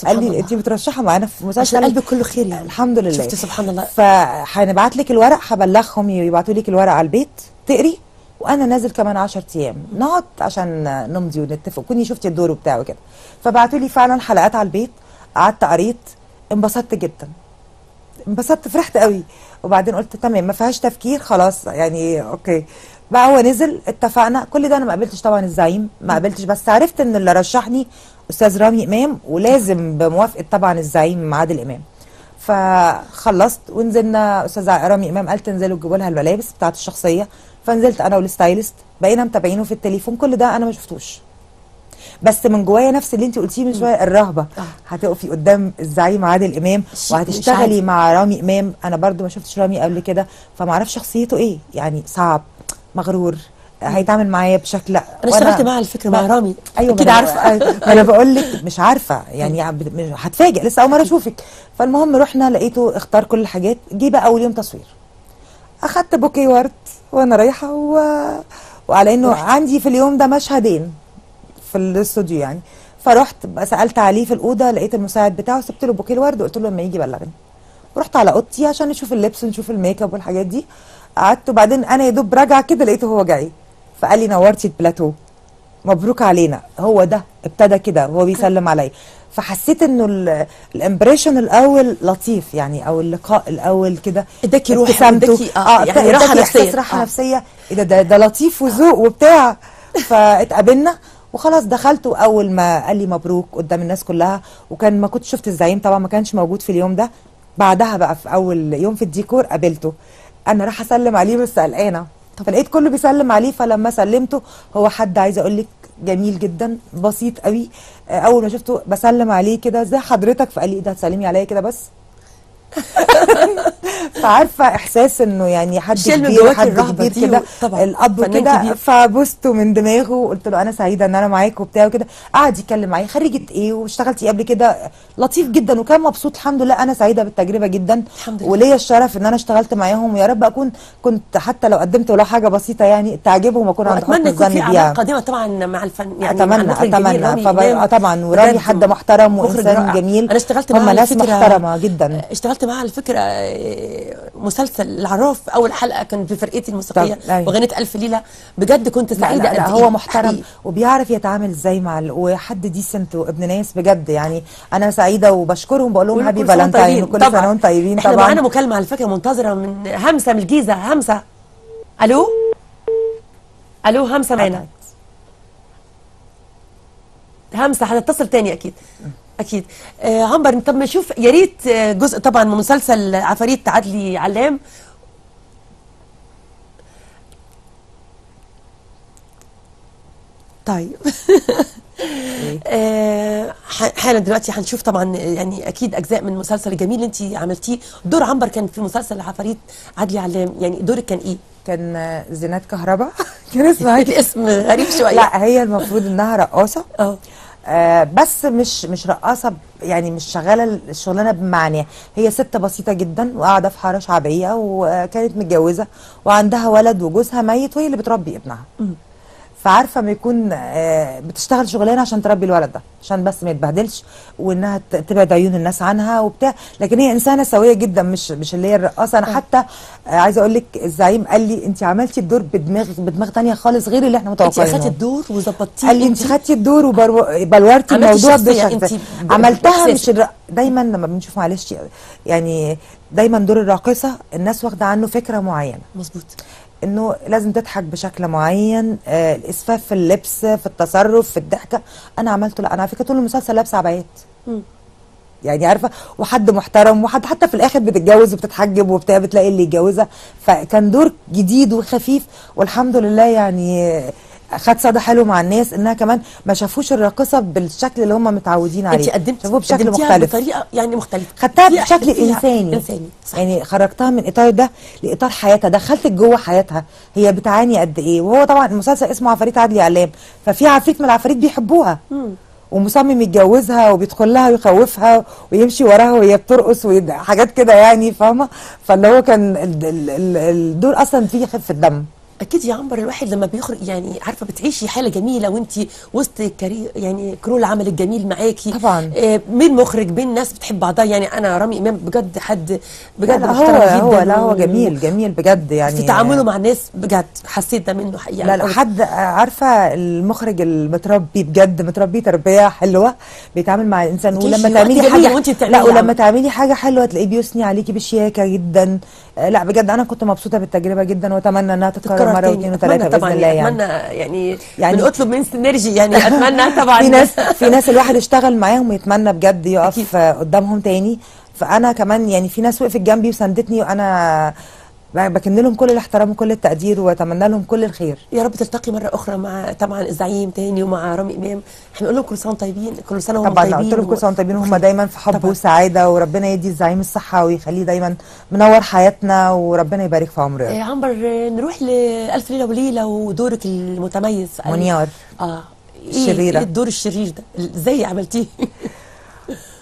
قال لي انت مترشحه معانا في مسلسل، عشان قلبك كله خير يعني. الحمد لله. شفتي سبحان الله. فهنبعت لك الورق، هبلغهم يبعتوا لك الورق على البيت تقري، وانا نازل كمان 10 ايام نقعد عشان نمضي ونتفق، كوني شفتي الدور وبتاع وكده. فبعتوا لي فعلا حلقات على البيت، قعدت قريت، انبسطت جدا، انبسطت، فرحت قوي. وبعدين قلت تمام ما فيهاش تفكير خلاص يعني okay بقى. هو نزل، اتفقنا كل ده. انا ما قابلتش طبعا الزعيم، ما قابلتش، بس عرفت ان اللي رشحني استاذ رامي امام، ولازم بموافقة طبعا الزعيم عادل امام. فخلصت ونزلنا، استاذ رامي امام قال تنزلوا تجيبوا لها الملابس بتاعت الشخصية، فنزلت انا وال stylist، بقينا متابعينه في التليفون. كل ده انا ما شفتوش، بس من جوايا نفس اللي انت قلتيه من شوية، الرهبة. هتقفي قدام الزعيم عادل امام وهتشتغلي مع رامي امام. انا برضو ما شفتش رامي قبل كده، فما اعرفش شخصيته ايه، يعني صعب، مغرور، هيتعامل معايا بشكل. انا اشتغلت معاه على فكرة، مع رامي. ايوه كده عارفه. انا بقول لك مش عارفه يعني، هتفاجئ لسه اول مرة اشوفك. فالمهم رحنا لقيته اختار كل الحاجات. جه بقى اول يوم تصوير، اخدت بوكيه ورد وانا رايحة وعلى انه عندي في اليوم ده مشهدين في الاستوديو يعني. فرحت سالت عليه في الاوضة، لقيت المساعد بتاعه، سبت له بوكيه الورد وقلت له لما يجي بلغني. ورحت على اوضتي عشان نشوف اللبس ونشوف ال make up والحاجات دي. قعدت، وبعدين انا يا دوب راجعه كده لقيته هو جاي، فقال لي نورتي البلاتو، مبروك علينا. هو ده ابتدى كده وهو بيسلم عليا، فحسيت انه ال impression الاول لطيف يعني، او اللقاء الاول كده اداكي روح، اداكي يعني راحة نفسية، راحة نفسية. ايه ده لطيف وذوق وبتاع. فاتقابلنا وخلاص دخلت، واول ما قال لي مبروك قدام الناس كلها، وكان ما كنت شفت الزعيم طبعا، ما كانش موجود في اليوم ده. بعدها بقى في اول يوم في الديكور قابلته، انا راح اسلم عليه بس قلقانة، فلقيت كله بيسلم عليه. فلما سلمته، هو حد عايزه اقول لك جميل جدا، بسيط قوي. اول ما شفته بسلم عليه كده، ازي حضرتك؟ فقال لي ايه ده هتسلمي عليا كده بس؟ فعارفه احساس انه يعني حد كبير، حد كبير كده الاب كده، فبوسته من دماغه وقلت له انا سعيدة ان انا معاك وبتاع وكده. قعد يتكلم معايا، خريجة ايه واشتغلتي قبل كده، لطيف جدا وكان مبسوط. الحمد لله انا سعيدة بالتجربة جدا، الحمد لله، وليا الشرف ان انا اشتغلت معاهم، ويا رب اكون كنت حتى لو قدمت ولو حاجة بسيطة يعني تعجبهم واكون عند حسن الظن بيها. اتمنى يكون في اعمال قادمة طبعا مع الفن، يعني اتمنى طبعا. ورامي حد محترم وانسان جميل، انا اشتغلت معاه، هم ناس محترمه جدا. اشتغلت معاه على فكرة مسلسل العراف، اول حلقة كان بفرقتي الموسيقية وغنيت الف ليلة، بجد كنت سعيدة. لا لا هو محترم وبيعرف يتعامل ازاي مع وحد decent وابن ناس بجد، يعني انا سعيدة وبشكرهم، بقول لهم happy Valentine وكل سنة وانتم طيبين. احنا معانا مكالمة على فكرة منتظره من همسة من الجيزة. همسة، الو الو، همسة معانا؟ همسة هتتصل تاني اكيد اكيد. عنبر، طب نشوف يا ريت جزء طبعا من مسلسل عفاريت عدلي علام. طيب حالا دلوقتي هنشوف طبعا يعني اكيد اجزاء من المسلسل الجميل اللي انت عملتيه. دور عنبر كان في مسلسل عفاريت عدلي علام، يعني دورك كان ايه؟ كان زينات كهرباء. كان اسمها الاسم غريب شوية. لا هي المفروض انها رقاصه، بس مش رقاصه، يعني مش شغالة الشغلانة بمعنى، هي ست بسيطة جدا وقاعدة في حارة شعبية، وكانت متجوزة وعندها ولد وجوزها ميت، وهي اللي بتربي ابنها. فعارفه ما يكون بتشتغل شغلانة عشان تربي الولد ده، عشان بس ما يتبهدلش وانها تبعد عيون الناس عنها وبتاع، لكن هي انسانه سويه جدا، مش اللي هي الرقاصه. انا حتى عايزه اقول لك الزعيم قال لي انت عملتي الدور بدماغ ثانية خالص غير اللي احنا متوقعينه. انت خدتي الدور وظبطتيه، قال لي انت خدتي الدور وبلورتي الموضوع بشكل عملتها مش دايما لما بنشوف، معلش يعني دايما دور الراقصه الناس واخده عنه فكرة معينة، مظبوط، انه لازم تضحك بشكل معين، الاسفاف في اللبس، في التصرف، في الضحكة. انا عملته، لا انا على فكرة طول المسلسل لابسه عبايات، يعني عارفه، وحد محترم، وحد حتى في الاخر بتتجوز وبتتحجب وبتاع، بتلاقي اللي يتجوزها. فكان دور جديد وخفيف، والحمد لله يعني خد صدى حلو مع الناس، انها كمان ما شافوش الراقصه بالشكل اللي هم متعودين عليه، انت قدمتي شافوه بشكل مختلف، بطريقة يعني مختلفة، خدتها بشكل انساني، صح. يعني خرجتها من اطار ده لاطار حياتها، دخلت جوه حياتها، هي بتعاني قد ايه. وهو طبعا المسلسل اسمه عفاريت عدلي علام، ففي عفريت من العفاريت بيحبوها ومصمم يتجوزها وبيدخل لها ويخوفها ويمشي وراها وهي بترقص وحاجات كده، يعني فاهمه. فاللي هو كان الدور اصلا فيه خفه دم. اكيد يا عنبر الواحد لما بيخرج يعني عارفه بتعيشي حاله جميلة وانت وسط يعني crew العمل الجميل معاكي طبعا، بين مخرج، بين ناس بتحب بعضها. يعني انا رامي امام بجد حد بجد محترم جدا، هو لا هو جميل جميل بجد، يعني في تعامله مع الناس بجد حسيت ده منه حقيقة. لا لا حد عارفه المخرج المتربي بجد، متربي تربيه حلوة، بيتعامل مع الانسان، ولما تعملي حاجة لا ولما تعملي حاجة حلوة تلاقيه بيثني عليكي بشياكه جدا. لا بجد انا كنت مبسوطة بالتجربة جدا، واتمنى انها تتكرر مرة واثنين وثلاثة باذن الله. يعني اتمنى يعني بنطلب من سينرجي، يعني اتمنى طبعا. في ناس الواحد اشتغل معاهم ويتمنى بجد يقف قدامهم تاني. فانا كمان يعني في ناس وقفت جنبي وساندتني، وانا بكن لهم كل الاحترام وكل التقدير، واتمنى لهم كل الخير. يا رب تلتقي مرة اخرى مع طبعا الزعيم تاني ومع رامي امام. احنا بنقول لهم كل سنة وانتم طيبين، كل سنة وهم طيبين. طبعا قلت لهم كل سنة وانتم طيبين، وهم دايما في حب وسعادة، وربنا يدي الزعيم الصحة ويخليه دايما منور حياتنا، وربنا يبارك في عمره. يا عنبر نروح لألف ليلة وليلة ودورك المتميز منيار. الشريرة. ايه الدور الشرير ده ازاي عملتيه؟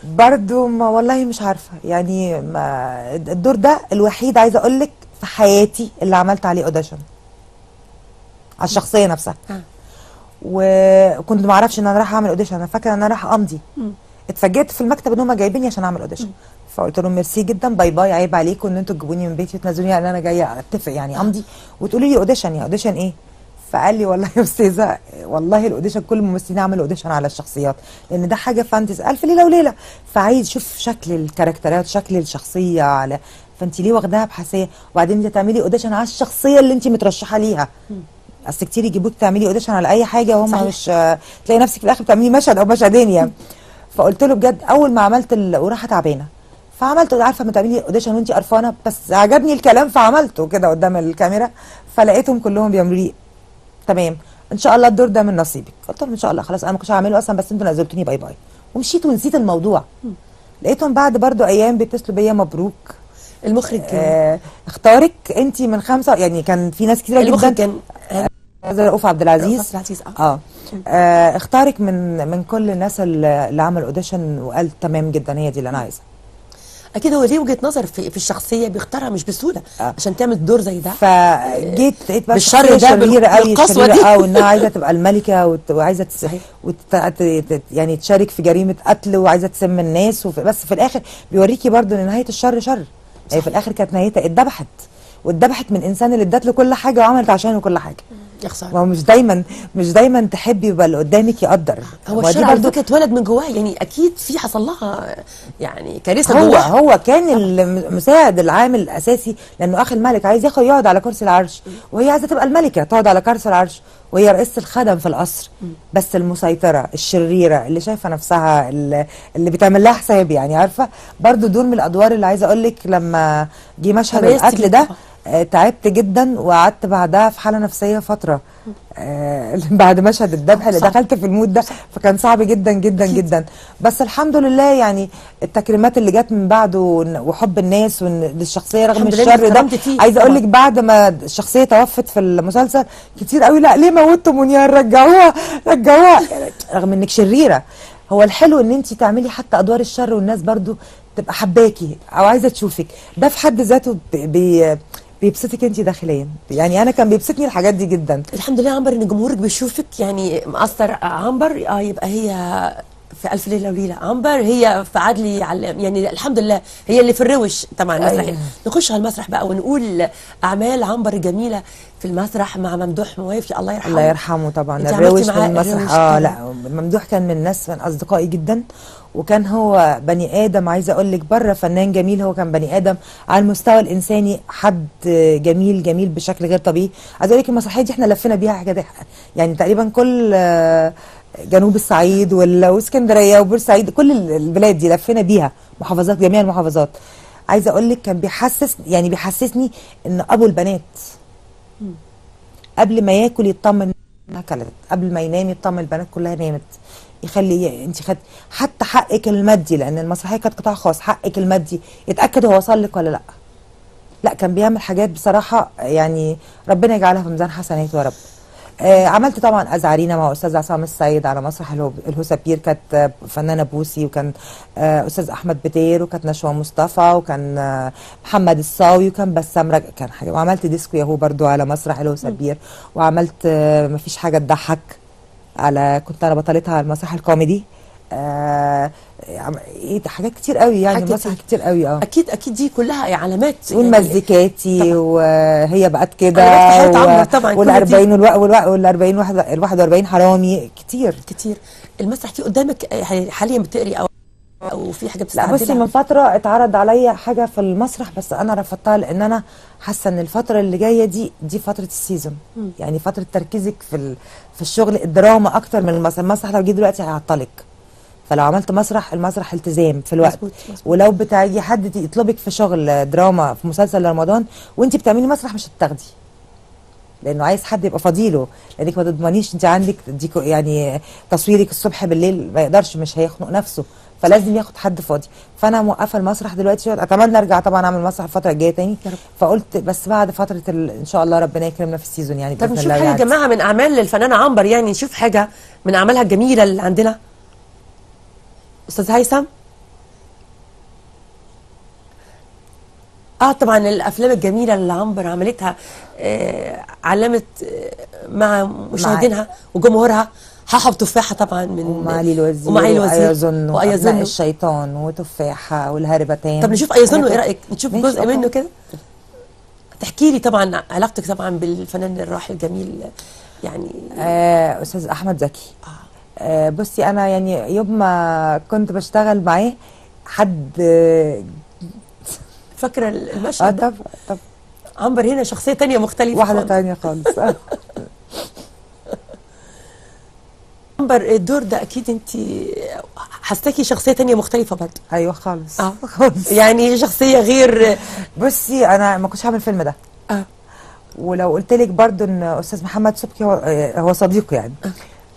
برضو ما والله مش عارفه، يعني ما الدور ده الوحيد عايزه اقول لك في حياتي اللي عملت عليه audition على الشخصية نفسها. وكنت ما اعرفش ان انا رايحة اعمل audition، انا فاكره ان انا رايحة امضي. اتفاجئت في المكتب ان هم جايبيني عشان اعمل audition، فقلت لهم ميرسي جدا، bye bye، عيب عليكم ان انتوا تجيبوني من بيتي وتنزلوني، لان انا جاية اتفق يعني امضي، وتقولوا لي audition. يا audition ايه؟ فقال لي والله يا استاذه، والله ال audition كل الممثلين عملوا audition على الشخصيات، لان ده حاجة fantasy الف ليلة وليلة، فعايز يشوف شكل الكاركترات، شكل الشخصية على، فانت ليه واخداها بحساسيه؟ وبعدين انت تعملي audition على الشخصية اللي انت مترشحه ليها. اصل كتير يجيبوك تعملي audition على اي حاجة وهم مش تلاقي نفسك في الاخر بتعملي مشهد او مشهدين يعني. فقلت له بجد اول ما عملت وراحة تعبانة، فعملت، عارفه ما تعملي audition وانت قرفانه، بس عجبني الكلام فعملته كده قدام الكاميرا، فلقيتهم كلهم بيعملوا لي تمام ان شاء الله الدور ده من نصيبك. قلت لهم ان شاء الله، خلاص انا ما كنتش هعمله اصلا، بس انتوا نزلتوني bye bye، ومشيت ونسيت الموضوع. لقيتهم بعد برضو ايام بيتصلوا بيا مبروك. المخرج اختارك انت من 5، يعني كان في ناس كتيرة جدا. المخرج كان رؤوف عبد العزيز. اختارك من كل الناس اللي عمل audition، وقال تمام جدا هي دي اللي انا عايزها. اكيد هو ليه وجهه نظر في الشخصية بيختارها مش بسهولة عشان تعمل دور زي ده. فجيت لقيت بقى بالشر ده بالقسوه دي، وانها عايزه تبقى الملكة وعايزه يعني تشارك في جريمة قتل وعايزه تسم الناس، بس في الاخر بيوريكي برضو ان نهاية الشر شر. يعني في الاخر كانت نهايتها اتذبحت، واتذبحت من انسان اللي ادت له كل حاجة وعملت عشانه كل حاجة. يا خسارة. ما هو مش دايما تحبي يبقى اللي قدامك يقدر. هو الشر على فكرة اتولد من جواه، يعني اكيد في حصل لها يعني كارثة جواه. هو كان المساعد العامل الاساسي، لانه اخ الملك عايز ياخد يقعد على كرسي العرش، وهي عايزه تبقى الملكة تقعد على كرسي العرش، وهي رئيسه الخدم في القصر، بس المسيطرة الشريرة اللي شايفه نفسها، اللي بتعمل لها حساب، يعني عارفه برضو دور من الادوار اللي عايزه اقول لك لما جه مشهد القتل ده تعبت جدا، وقعدت بعدها في حاله نفسية فترة بعد مشهد الذبح اللي دخلت في ال mood ده، فكان صعب جدا جدا جدا. بس الحمد لله يعني التكريمات اللي جت من بعده وحب الناس للشخصية رغم الشر ده. عايزه اقول لك بعد ما الشخصية توفت في المسلسل كتير قوي، لا ليه موتوا منير، رجعوها رجعوها، رغم انك شريرة. هو الحلو ان انت تعملي حتى ادوار الشر والناس برضو تبقى حباكي او عايزه تشوفك، ده في حد ذاته بيبسطك انت داخليا. يعني انا كان بيبسطني الحاجات دي جدا. الحمد لله يا عنبر ان جمهورك بيشوفك، يعني مأثر عنبر يبقى هي في ألف ليلة وليلة، عنبر هي في عدلي علام، يعني الحمد لله هي اللي في الروش طبعا المسرح. أيوة. نخش على المسرح بقى ونقول أعمال عنبر الجميلة في المسرح مع ممدوح موافي الله يرحمه. الله يرحمه طبعا. الروش في المسرح لا ممدوح كان من الناس من أصدقائي جدا، وكان هو بني آدم، عايزة أقول لك بره فنان جميل، هو كان بني آدم على المستوى الإنساني، حد جميل جميل بشكل غير طبيعي. عايزة أقول لك المسرحية دي احنا لفينا بيها حاجات، يعني تقريبا كل جنوب الصعيد واسكندريه وبورسعيد، كل البلاد دي لفينا بيها، محافظات، جميع المحافظات. عايزه اقول لك كان بيحسس، يعني بيحسسني ان ابو البنات قبل ما ياكل يطمن انها اكلت، قبل ما ينام يطمن البنات كلها نامت، يخلي انت خدت حتى حقك المادي، لان المسرحية كانت قطاع خاص، حقك المادي يتاكد هو وصل لك ولا لا. لا كان بيعمل حاجات بصراحة يعني ربنا يجعلها في ميزان حسناته يا رب. عملت طبعا أزعرينا مع استاذ عصام السيد على مسرح الهوسابير، كانت فنانة بوسي، وكان استاذ احمد بدير، وكانت نشوى مصطفى، وكان محمد الصاوي، وكان بسام رجب، كان حاجة. وعملت ديسكو ياهو برضو على مسرح الهوسابير، وعملت مفيش حاجة تضحك على، كنت انا بطلتها على المسرح الكوميدي. ايه حاجات كتير قوي يعني، مسرح كتير قوي. اكيد اكيد دي كلها علامات والمزيكاتي يعني، وهي بقت كده وال40 وال40 41 حرامي، كتير كتير. المسرح في قدامك حاليا بتقري او في حاجة بتستعدلها؟ لا بصي، من فترة اتعرض عليا حاجة في المسرح بس انا رفضتها، لان انا حاسه ان الفترة اللي جاية دي فترة ال season، يعني فترة تركيزك في الشغل الدراما اكتر من المسرح. المسرح لو جه دلوقتي هيعطلك، فلو عملت مسرح، المسرح التزام في الوقت. مزبوط مزبوط. ولو بتاجي حد يطلبك في شغل دراما في مسلسل رمضان وانت بتعملي مسرح مش هتاخدي، لانه عايز حد يبقى فاضيله، لانك ما تضمنيش انت عندك ديكو يعني تصويرك الصبح بالليل ما يقدرش، مش هيخنق نفسه، فلازم ياخد حد فاضي. فانا موقفه المسرح دلوقتي، اتمنى ارجع طبعا اعمل مسرح الفترة الجاية تاني، فقلت بس بعد فترة ان شاء الله ربنا يكرمنا في ال season يعني. طب نشوف حاجة يا جماعة من اعمال الفنانة عنبر، يعني نشوف حاجة من اعمالها الجميلة اللي عندنا. استاذ هيثم، طبعا الافلام الجميلة اللي عنبر عملتها علمت مع مشاهدينها وجمهورها. حاحه وتفاحه طبعا من ومعالي الوزير، وأيظن وأبناء الشيطان، وتفاحه، والهربتان. طب نشوف أيظن، ايه رايك نشوف جزء منه كده؟ تحكي لي طبعا علاقتك طبعا بالفنان الراحل الجميل يعني استاذ احمد زكي. بصي انا يعني يوم ما كنت بشتغل معاه حد فاكره المشهد طب طب عنبر هنا شخصية تانية مختلفة، واحدة تانية خالص. عنبر الدور ده اكيد انت حساكي شخصية تانية مختلفة برضه. ايوه خالص خالص، يعني شخصية غير. بصي انا ما كنتش هعمل الفيلم ده، ولو قلت لك برضه ان استاذ محمد صبحي هو صديقي يعني،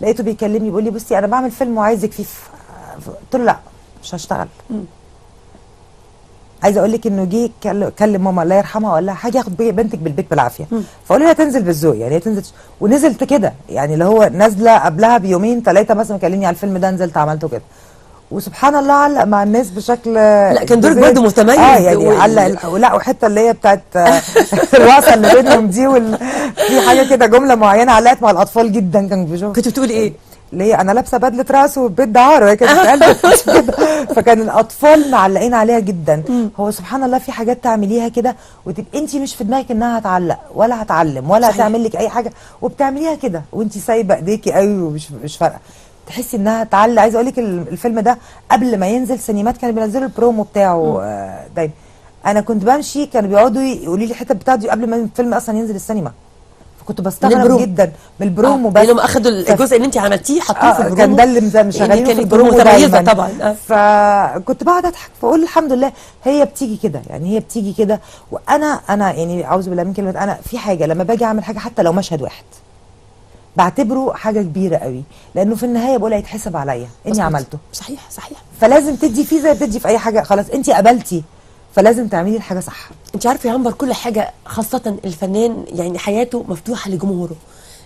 لقيته بيكلمني بيقول لي بصي انا بعمل فيلم وعايزك فيه، قلت له لا مش هشتغل. عايزه اقول لك انه جه كلم ماما الله يرحمها وقال لها حاجة اخد بنتك بالبيت بالعافية، فقالوا لها تنزل بالذوق، يعني هي تنزل، ونزلت كده يعني اللي هو نازله قبلها بيومين ثلاثة مثلا كلمني على الفيلم ده، نزلت عملته كده، وسبحان الله علق مع الناس بشكل. لا كان دورك برضه متميز، يعني علق لا، وحتة اللي هي بتاعت الرقصة اللي بينهم دي في حاجة كده جملة معينة علقت مع الاطفال جدا. كان بيشوف كنت بتقولي ايه؟ اللي هي انا لابسه بدله راس وبيت دعاره، وهي كانت كده، فكان الاطفال معلقين عليها جدا. هو سبحان الله في حاجات تعمليها كده وتبقي انت مش في دماغك انها هتعلق ولا هتعلم ولا هتعمل لك اي حاجة، وبتعمليها كده وانت سايبه ايديكي قوي ومش فارقه، تحسي انها تعلق. عايزه اقول لك الفيلم ده قبل ما ينزل سينمات كانوا بينزلوا البرومو بتاعه دايما، انا كنت بمشي كانوا بيقعدوا يقولوا لي الحتة بتاعته قبل ما الفيلم اصلا ينزل السينما، فكنت بستغرب جدا من البرومو. بس لانهم اخدوا الجزء اللي انت عملتيه حطوه في البرومو، كان ده اللي مشغلينه في البرومو متميزة طبعا. فكنت بقعد اضحك فاقول الحمد لله هي بتيجي كده، يعني هي بتيجي كده. وانا يعني اعوذ بالله من كلمة انا، في حاجة لما باجي اعمل حاجة حتى لو مشهد واحد بعتبره حاجة كبيرة قوي، لانه في النهاية بقول هيتحسب عليا اني عملته. صحيح صحيح. فلازم تدي فيه زي بتدي في اي حاجة، خلاص انت قبلتي فلازم تعملي الحاجة صح. انت عارفه يا عنبر كل حاجة، خاصة الفنان يعني حياته مفتوحة لجمهوره،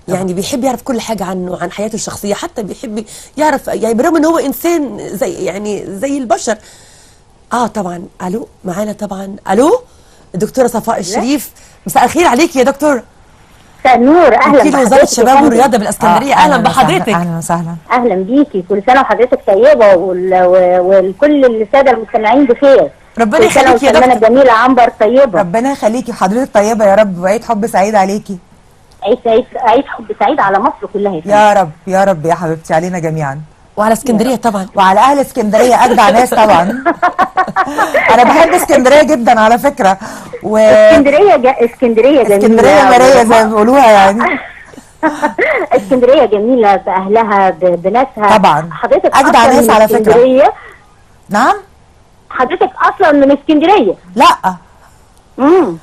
يعني بيحب يعرف كل حاجة عنه، عن حياته الشخصية حتى بيحب يعرف، يعني برغم ان هو انسان زي يعني زي البشر. طبعا الو معانا طبعا، الو الدكتورة صفاء الشريف، مساء الخير عليك يا دكتور. مساء النور، اهلا بحضرتك. وزارة الشباب والرياضة بالاسكندرية، اهلا بحضرتك. اهلا وسهلا. اهلا بيكي، كل سنة وحضرتك طيبة والكل السادة المستمعين بخير. ربنا يخليكي يا دكتور. سنة جميلة عنبر طيبة. ربنا يخليكي وحضرتك طيبة يا رب، وعيد حب سعيد عليكي. عيد حب سعيد على مصر كلها يا رب يا رب يا حبيبتي، علينا جميعا وعلى اسكندرية طبعا، وعلى اهل اسكندرية اجدع ناس طبعا. انا بحب اسكندرية جدا على فكرة، اسكندرية اسكندرية جميلة، اسكندرية مريه زي ما بيقولوها يعني. اسكندرية جميلة باهلها بناسها طبعا. حضرتك اجدع ناس على فكرة. نعم حضرتك اصلا من اسكندرية؟ لا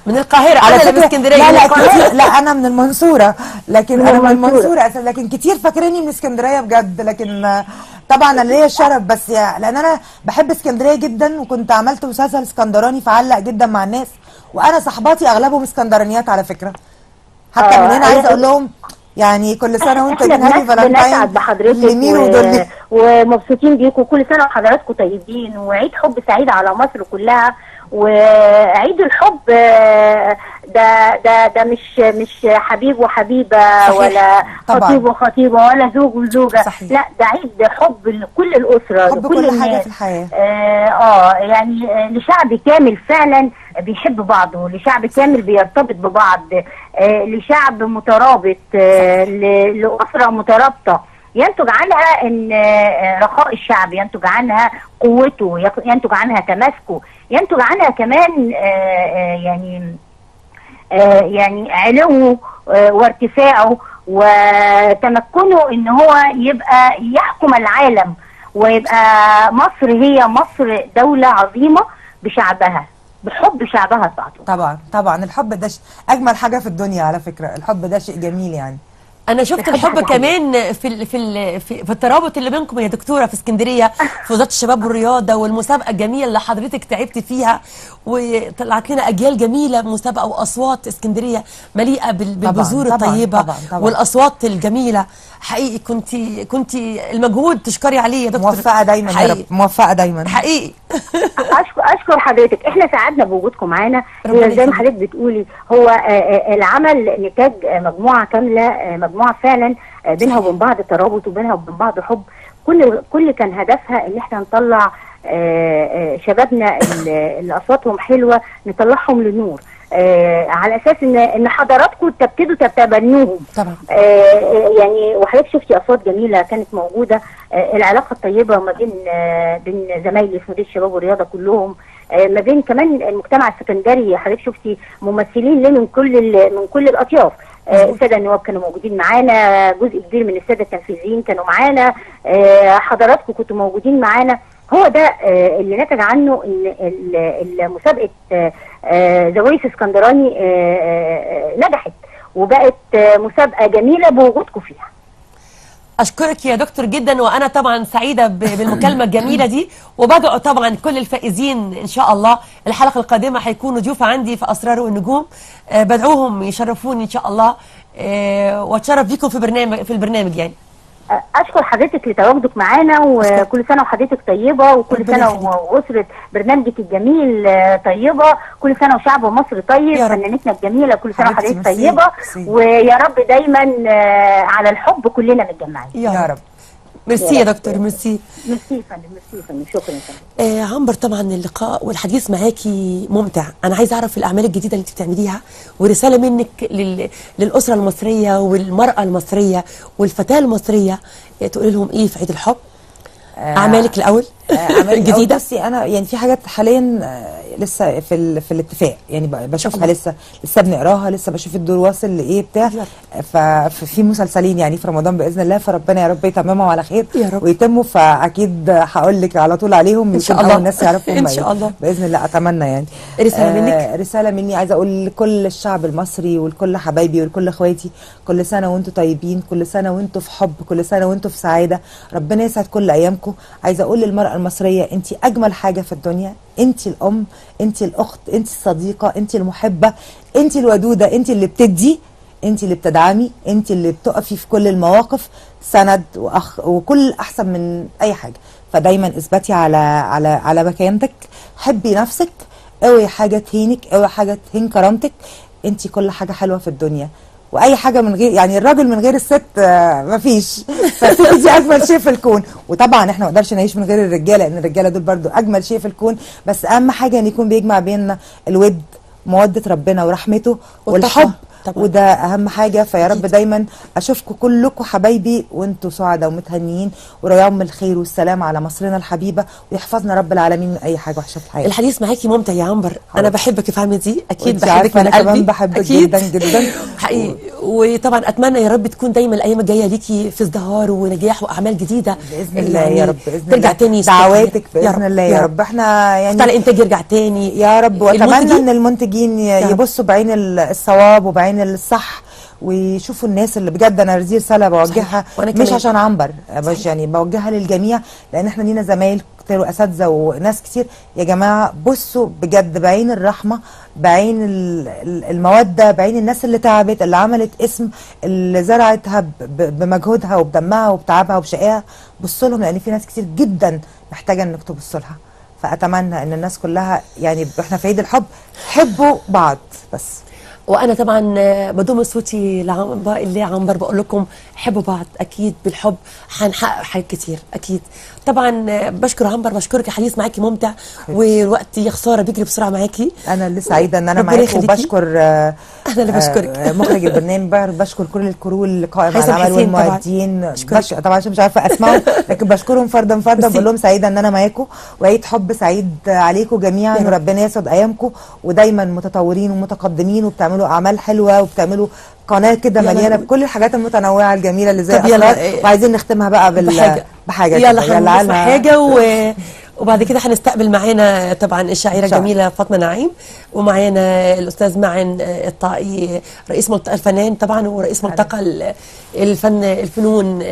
من القاهرة. على فكرة من اسكندرية. لا لا كتير، لا انا من المنصورة، لكن انا من المنصورة اساسا، لكن كتير فاكريني من اسكندرية بجد، لكن طبعا انا ليا الشرف، بس لان انا بحب اسكندرية جدا، وكنت عملت مسلسل اسكندراني فعلق جدا مع الناس، وانا صحباتي اغلبهم اسكندرانيات على فكرة، حتى من هنا عايزه اقول لهم يعني كل سنة وانتم طيبين، happy Valentine. بنسعد بحضرتك ومبسوطين بيكم، كل سنة وحضراتكم طيبين، وعيد حب سعيد على مصر كلها. وعيد الحب ده ده ده مش حبيب وحبيبه، صحيح. ولا خطيب وخطيبه، ولا زوج وزوجه، صحيح. لا ده عيد حب لكل الاسرة، حب لكل كل حاجة في الحياة. يعني لشعب كامل فعلا بيحب بعضه، لشعب كامل بيرتبط ببعض، لشعب مترابط، لاسرة مترابطة، ينتج عنها ان رخاء الشعب، ينتج عنها قوته، ينتج عنها تماسكه، ينتج عنها كمان يعني علوه وارتفاعه وتمكنه ان هو يبقى يحكم العالم، ويبقى مصر هي مصر دولة عظيمة بشعبها، بحب شعبها لبعضه. طبعا طبعا الحب ده اجمل حاجة في الدنيا على فكرة، الحب ده شيء جميل يعني. انا شفت الحب كمان في في في الترابط اللي بينكم يا دكتورة في اسكندرية، في وزارة الشباب والرياضة، والمسابقه الجميلة اللي حضرتك تعبت فيها وطلعت لنا اجيال جميلة، مسابقة واصوات اسكندرية مليئة بالبذور الطيبة، طبعاً طبعاً. والاصوات الجميلة حقيقي. كنت المجهود تشكري عليه يا دكتور. موفقة دايما يا رب، موفقة دايما حقيقي. اشكر حضرتك، احنا سعدنا بوجودكم معانا. زي ما حضرتك بتقولي هو العمل نتاج مجموعة كاملة، مجموعة فعلا بينها وبين بعض ترابط، وبينها وبين بعض حب. كل كان هدفها ان احنا نطلع شبابنا اللي اصواتهم حلوة، نطلعهم للنور، على اساس ان حضراتكم تبتدوا تتبنوهم طبعا. يعني وحضرتك شفتي اصوات جميلة كانت موجودة، العلاقة الطيبة ما بين زمايلي في مديرية الشباب والرياضة كلهم، ما بين كمان المجتمع السكندري. حضرتك شفتي ممثلين ليه من كل الاطياف، السادة النواب كانوا موجودين معانا، جزء كبير من السادة التنفيذيين كانوا معانا، حضراتكم كنتوا موجودين معانا. هو ده اللي نتج عنه ان مسابقة The Voice اسكندراني نجحت وبقت مسابقة جميلة بوجودكم فيها. اشكرك يا دكتور جدا، وانا طبعا سعيدة بالمكالمه الجميلة دي، وبدعو طبعا كل الفائزين ان شاء الله الحلقة القادمة هيكونوا ضيوف عندي في اسرار والنجوم، بدعوهم يشرفوني ان شاء الله، واتشرف بيكم في البرنامج يعني. اشكر حضرتك لتواجدك معانا، وكل سنة وحضرتك طيبة، وكل سنة واسره برنامجك الجميل طيبة، كل سنة وشعب مصر طيب، فنانتنا الجميلة كل سنة وحضرتك طيبة، ويا رب دايما على الحب كلنا متجمعين يا رب. ميرسي يا دكتور، ميرسي ميرسي يا فندم، ميرسي يا فندم، شكرا يا فندم. عنبر، طبعا اللقاء والحديث معاكي ممتع، انا عايزه اعرف الاعمال الجديدة اللي انت بتعمليها، ورسالة منك للاسرة المصرية والمراة المصرية والفتاه المصرية، تقولي لهم ايه في عيد الحب؟ اعمالك الاول الجديدة. بصي انا يعني في حاجات حاليا لسه في الاتفاق، يعني بشوفها لسه بنقراها، لسه بشوف الدور واصل لايه بتاع، ففي مسلسلين يعني في رمضان باذن الله، فربنا يا رب يتممهم على خير ويتموا، فاكيد هقول لك على طول عليهم ان شاء الله، الناس يعرفوا ان شاء الله باذن الله. اتمنى يعني رسالة منك. رسالة مني عايزه اقول لكل الشعب المصري ولكل حبايبي ولكل اخواتي، كل سنة وانتم طيبين، كل سنة وانتم في حب، كل سنة وانتم في سعادة، ربنا يسعد كل ايامكم. عايزه اقول للمراة المصرية انت اجمل حاجة في الدنيا، انت الام، انت الاخت، انت الصديقة، انت المحبة، انت الودوده، انت اللي بتدي، انت اللي بتدعمي، انت اللي بتقفي في كل المواقف سند واخ وكل احسن من اي حاجة. فدايما اثبتي على على على مكانتك، حبي نفسك، اوعي حاجة تهينك، اوعي حاجة تهين كرامتك، انت كل حاجة حلوة في الدنيا، واي حاجة من غير يعني الراجل من غير الست مفيش، فالست دي اجمل شيء في الكون. وطبعا احنا ما نقدرش نعيش من غير الرجالة، لان الرجالة دول برضو اجمل شيء في الكون، بس اهم حاجة ان يكون بيجمع بيننا الود، موده ربنا ورحمته والحب طبعا. وده اهم حاجة. فيا رب دايما اشوفكم كلكم حبايبي وانتم سعداء ومتهنيين، ويوم الخير والسلام على مصرنا الحبيبة، ويحفظنا رب العالمين من اي حاجة وحشة في الحياة. الحديث معاكي ممتع يا عنبر، انا بحبك يا فهمي دي، اكيد بحبك من قلبي. انا كمان بحبك جدا جدا حقيقي. وطبعا اتمنى يا رب تكون دايما الايام الجاية ليكي في ازدهار ونجاح واعمال جديدة باذن الله يا رب، باذن الله ترجع تاني دعواتك باذن الله يا رب. احنا يعني الانتاج يرجع تاني يا رب، واتمنى ان المنتجين يبصوا بعين الصواب وبعين الصح، ويشوفوا الناس اللي بجد. انا دي رسالة بوجهها مش عشان عنبر، مش يعني بوجهها للجميع، لان احنا لينا زمايل كتير واساتذه وناس كتير. يا جماعة بصوا بجد بعين الرحمة، بعين المودة، بعين الناس اللي تعبت، اللي عملت اسم، اللي زرعتها بمجهودها وبدمها وبتعبها وبشقاها، بصوا لهم، لان في ناس كتير جدا محتاجه انك تبصوا لها. فاتمنى ان الناس كلها يعني احنا في عيد الحب حبوا بعض بس. وانا طبعا بضم صوتي لعنبر، بقول لكم حبوا بعض، اكيد بالحب هنحقق حاجات كتير اكيد. طبعا بشكر عنبر، بشكرك، الحديث معاكي ممتع والوقت يا خسارة بيجري بسرعة معاكي. انا اللي سعيدة ان انا معاكي، وبشكر انا اللي بشكرك مخرج البرنامج، بشكر كل ال crew اللي قائم على العمل والمعدين، طبعا عشان مش عارفه اسمعهم لكن بشكرهم فردا فردا، بقول لهم سعيدة ان انا معاكم، وعيد حب سعيد عليكم جميعا، وربنا يسعد ايامكم، ودايما متطورين ومتقدمين، وبتعملوا اعمال حلوة، وبتعملوا قناة كده مليانة بكل الحاجات المتنوعة الجميلة اللي زي اسرار، وعايزين نختمها بقى بحاجة يلا هنسمع حاجة وبعد كده هنستقبل معانا طبعا الشاعره الجميلة فاطمة نعيم، ومعانا الاستاذ معن الطائي رئيس ملتقى الفنان طبعا، ورئيس ملتقى الفن الفنون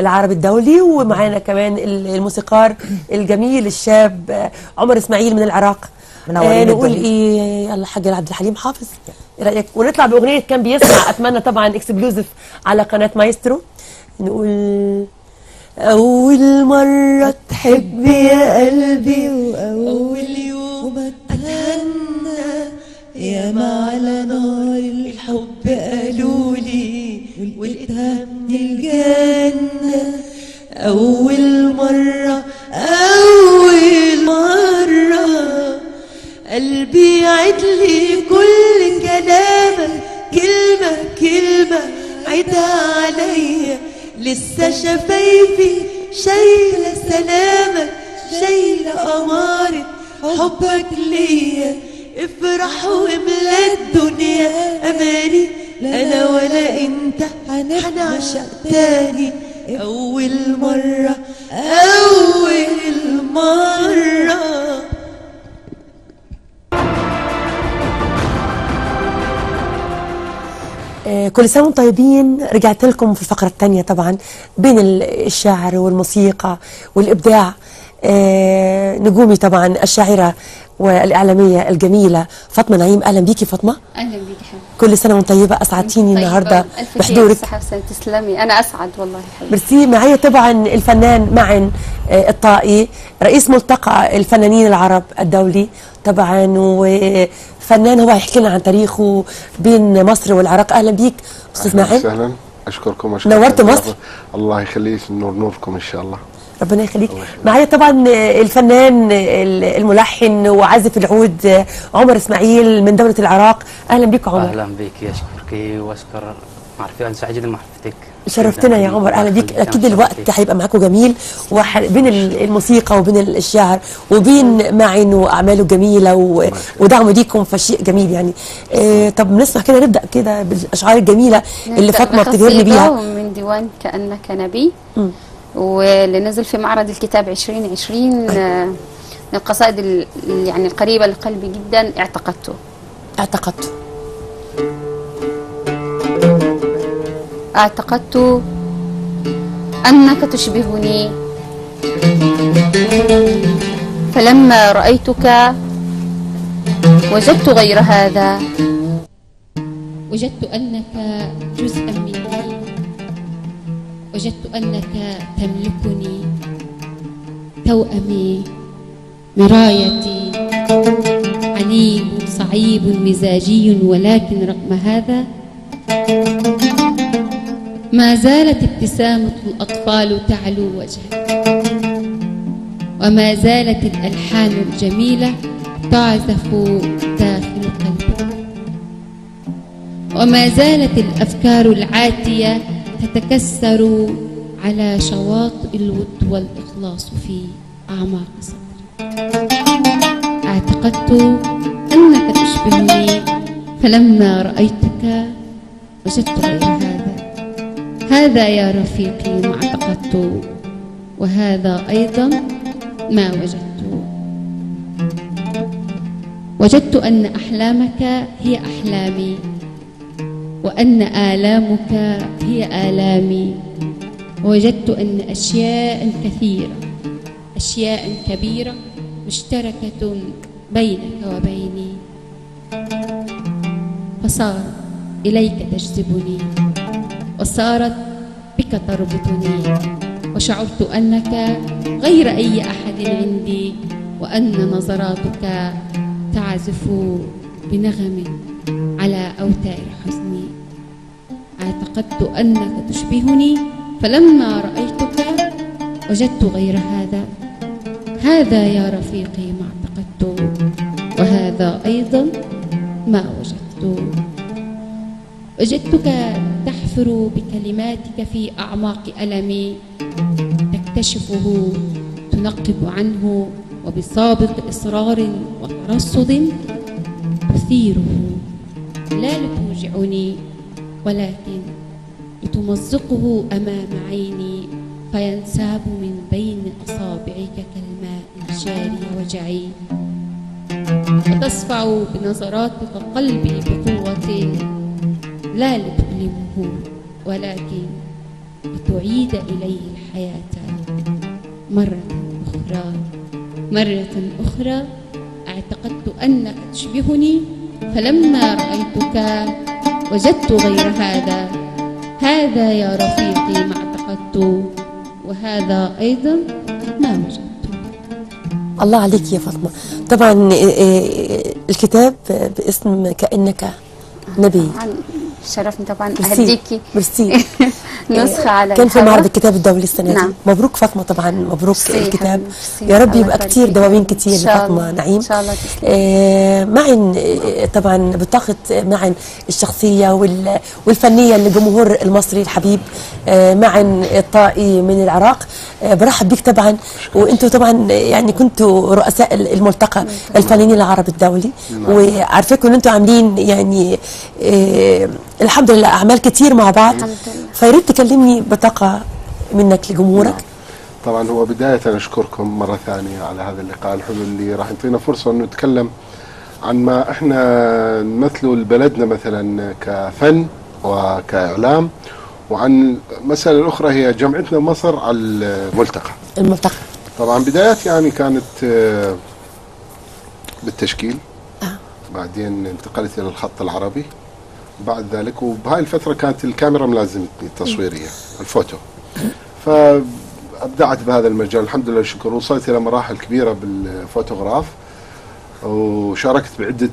العربي الدولي، ومعانا كمان الموسيقار الجميل الشاب عمر اسماعيل من العراق. نقول ايه؟ يلا حاج عبد الحليم حافظ، ايه رايك؟ ونطلع باغنية كان بيسمع، اتمنى طبعا exclusive على قناة مايسترو. نقول أول مرة تحب يا قلبي، وأول يوم أتهنى، ياما على نار الحب قالولي ولقيتها من الجنة. أول مرة، أول مرة قلبي يعيد لي كل كلامك، كلمة كلمة عيدها عليا، لسه شفايفي شايلة سلامك، شايلة أمارة حبك ليا. افرح واملا الدنيا أماني، أنا ولا أنت هنعشق تاني. أول مرة، أول مرة. كل سنة وانتم طيبين. رجعت لكم في الفقرة الثانية طبعا بين الشعر والموسيقى والإبداع. نجومي طبعا الشاعرة والإعلامية الجميلة فاطمة نعيم. أهلا بيكي فاطمة. أهلا بيكي حبيبتي، كل سنة وانت طيبة. أسعدتيني النهاردة بحضورك. تسلمي، أنا أسعد والله حبيبتي. ميرسي. معايا طبعا الفنان معن الطائي، رئيس ملتقى الفنانين العرب الدولي طبعا، وفنان هو هيحكي لنا عن تاريخه بين مصر والعراق. أهلا بيك أستاذ معن. أهلا، أشكركم. أشكركم، نورت مصر. الله يخليك، النور نوركم إن شاء الله. ربنا يخليك. معايا طبعا الفنان الملحن وعازف العود عمر اسماعيل من دولة العراق. اهلا بك عمر. اهلا بك، اشكرك واشكر معرفتي، انا سعيد جدا بمعرفتك. شرفتنا يا عمر، اهلا بك. اكيد الوقت هيبقى معاكم جميل، بين الموسيقى وبين الشعر وبين معن واعماله الجميلة ودعمه ليكم، فشيء جميل يعني. طب نسمع كده، نبدا كده بالاشعار الجميلة اللي فاطمة بتبهرني بيها من ديوان كانك نبي، واللي نزل في معرض الكتاب 2020. من القصائد يعني القريبة لقلبي جدا. اعتقدته. اعتقدت. اعتقدت أنك تشبهني، فلما رأيتك وجدت غير هذا. وجدت أنك جزءا مني، وجدت أنك تملكني، توأمي، مرايتي، عنيد صعيب مزاجي، ولكن رغم هذا ما زالت ابتسامة الأطفال تعلو وجهك، وما زالت الألحان الجميلة تعزف داخل قلبك، وما زالت الأفكار العاتية تتكسر على شواطئ الود والإخلاص في أعماق صدري. اعتقدت أنك تشبهني، فلما رأيتك وجدت غير هذا. هذا يا رفيقي ما اعتقدت، وهذا أيضا ما وجدت. وجدت أن أحلامك هي أحلامي، وأن آلامك هي آلامي. وجدت أن أشياء كثيرة، أشياء كبيرة مشتركة بينك وبيني، فصار إليك تجذبني، وصارت بك تربطني، وشعرت أنك غير أي أحد عندي، وأن نظراتك تعزف بنغم على أوتار حزني. اعتقدت أنك تشبهني، فلما رأيتك وجدت غير هذا. هذا يا رفيقي ما اعتقدت، وهذا أيضا ما وجدت. وجدتك تحفر بكلماتك في أعماق ألمي، تكتشفه، تنقب عنه، وبسابق إصرار وترصد تثيره، لا لتوجعني ولكن لتمزقه أمام عيني، فينساب من بين أصابعك كالماء الجاري وجعي، وتصفع بنظراتك قلبي بقوة لا لتؤلمه ولكن لتعيد إليه الحياة مرة أخرى. مرة أخرى اعتقدت أنك تشبهني، فلما رأيتك وجدت غير هذا. هذا يا رفيقي ما اعتقدت، وهذا أيضا ما وجدت. الله عليك يا فاطمة. طبعا الكتاب باسم كأنك نبي. شرفني طبعا اهديكي. ميرسي. نسخه على كان في معرض الكتاب الدولي السنة دي. نعم. مبروك فاطمة، طبعا مبروك الكتاب. يا رب يبقى كتير دواوين كتير لفاطمة نعيم ان شاء الله. تسلم. معن طبعا بطاقة معن الشخصية والفنية للجمهور المصري الحبيب، معن الطائي من العراق. برحب بيك طبعا، وانتم طبعا يعني كنتوا رؤساء الملتقى الفنانين العرب الدولي، وعارفاكم ان انتم عاملين يعني الحمد لله اعمال كتير مع بعض، فياريت تكلمني بطاقة منك لجمهورك. نعم. طبعا هو بداية اشكركم مرة ثانية على هذا اللقاء الحلو اللي راح يعطينا فرصة انه نتكلم عن ما احنا نمثله لبلدنا مثلا كفن وكإعلام، وعن المسألة الأخرى هي جمعتنا مصر على الملتقى. الملتقى طبعا بدايات يعني كانت بالتشكيل، بعدين انتقلت إلى الخط العربي بعد ذلك، وبهاي الفترة كانت الكاميرا ملازمتني التصويرية الفوتو، فأبدعت بهذا المجال الحمد لله والشكر. وصلت إلى مراحل كبيرة بالفوتوغراف، وشاركت بعدة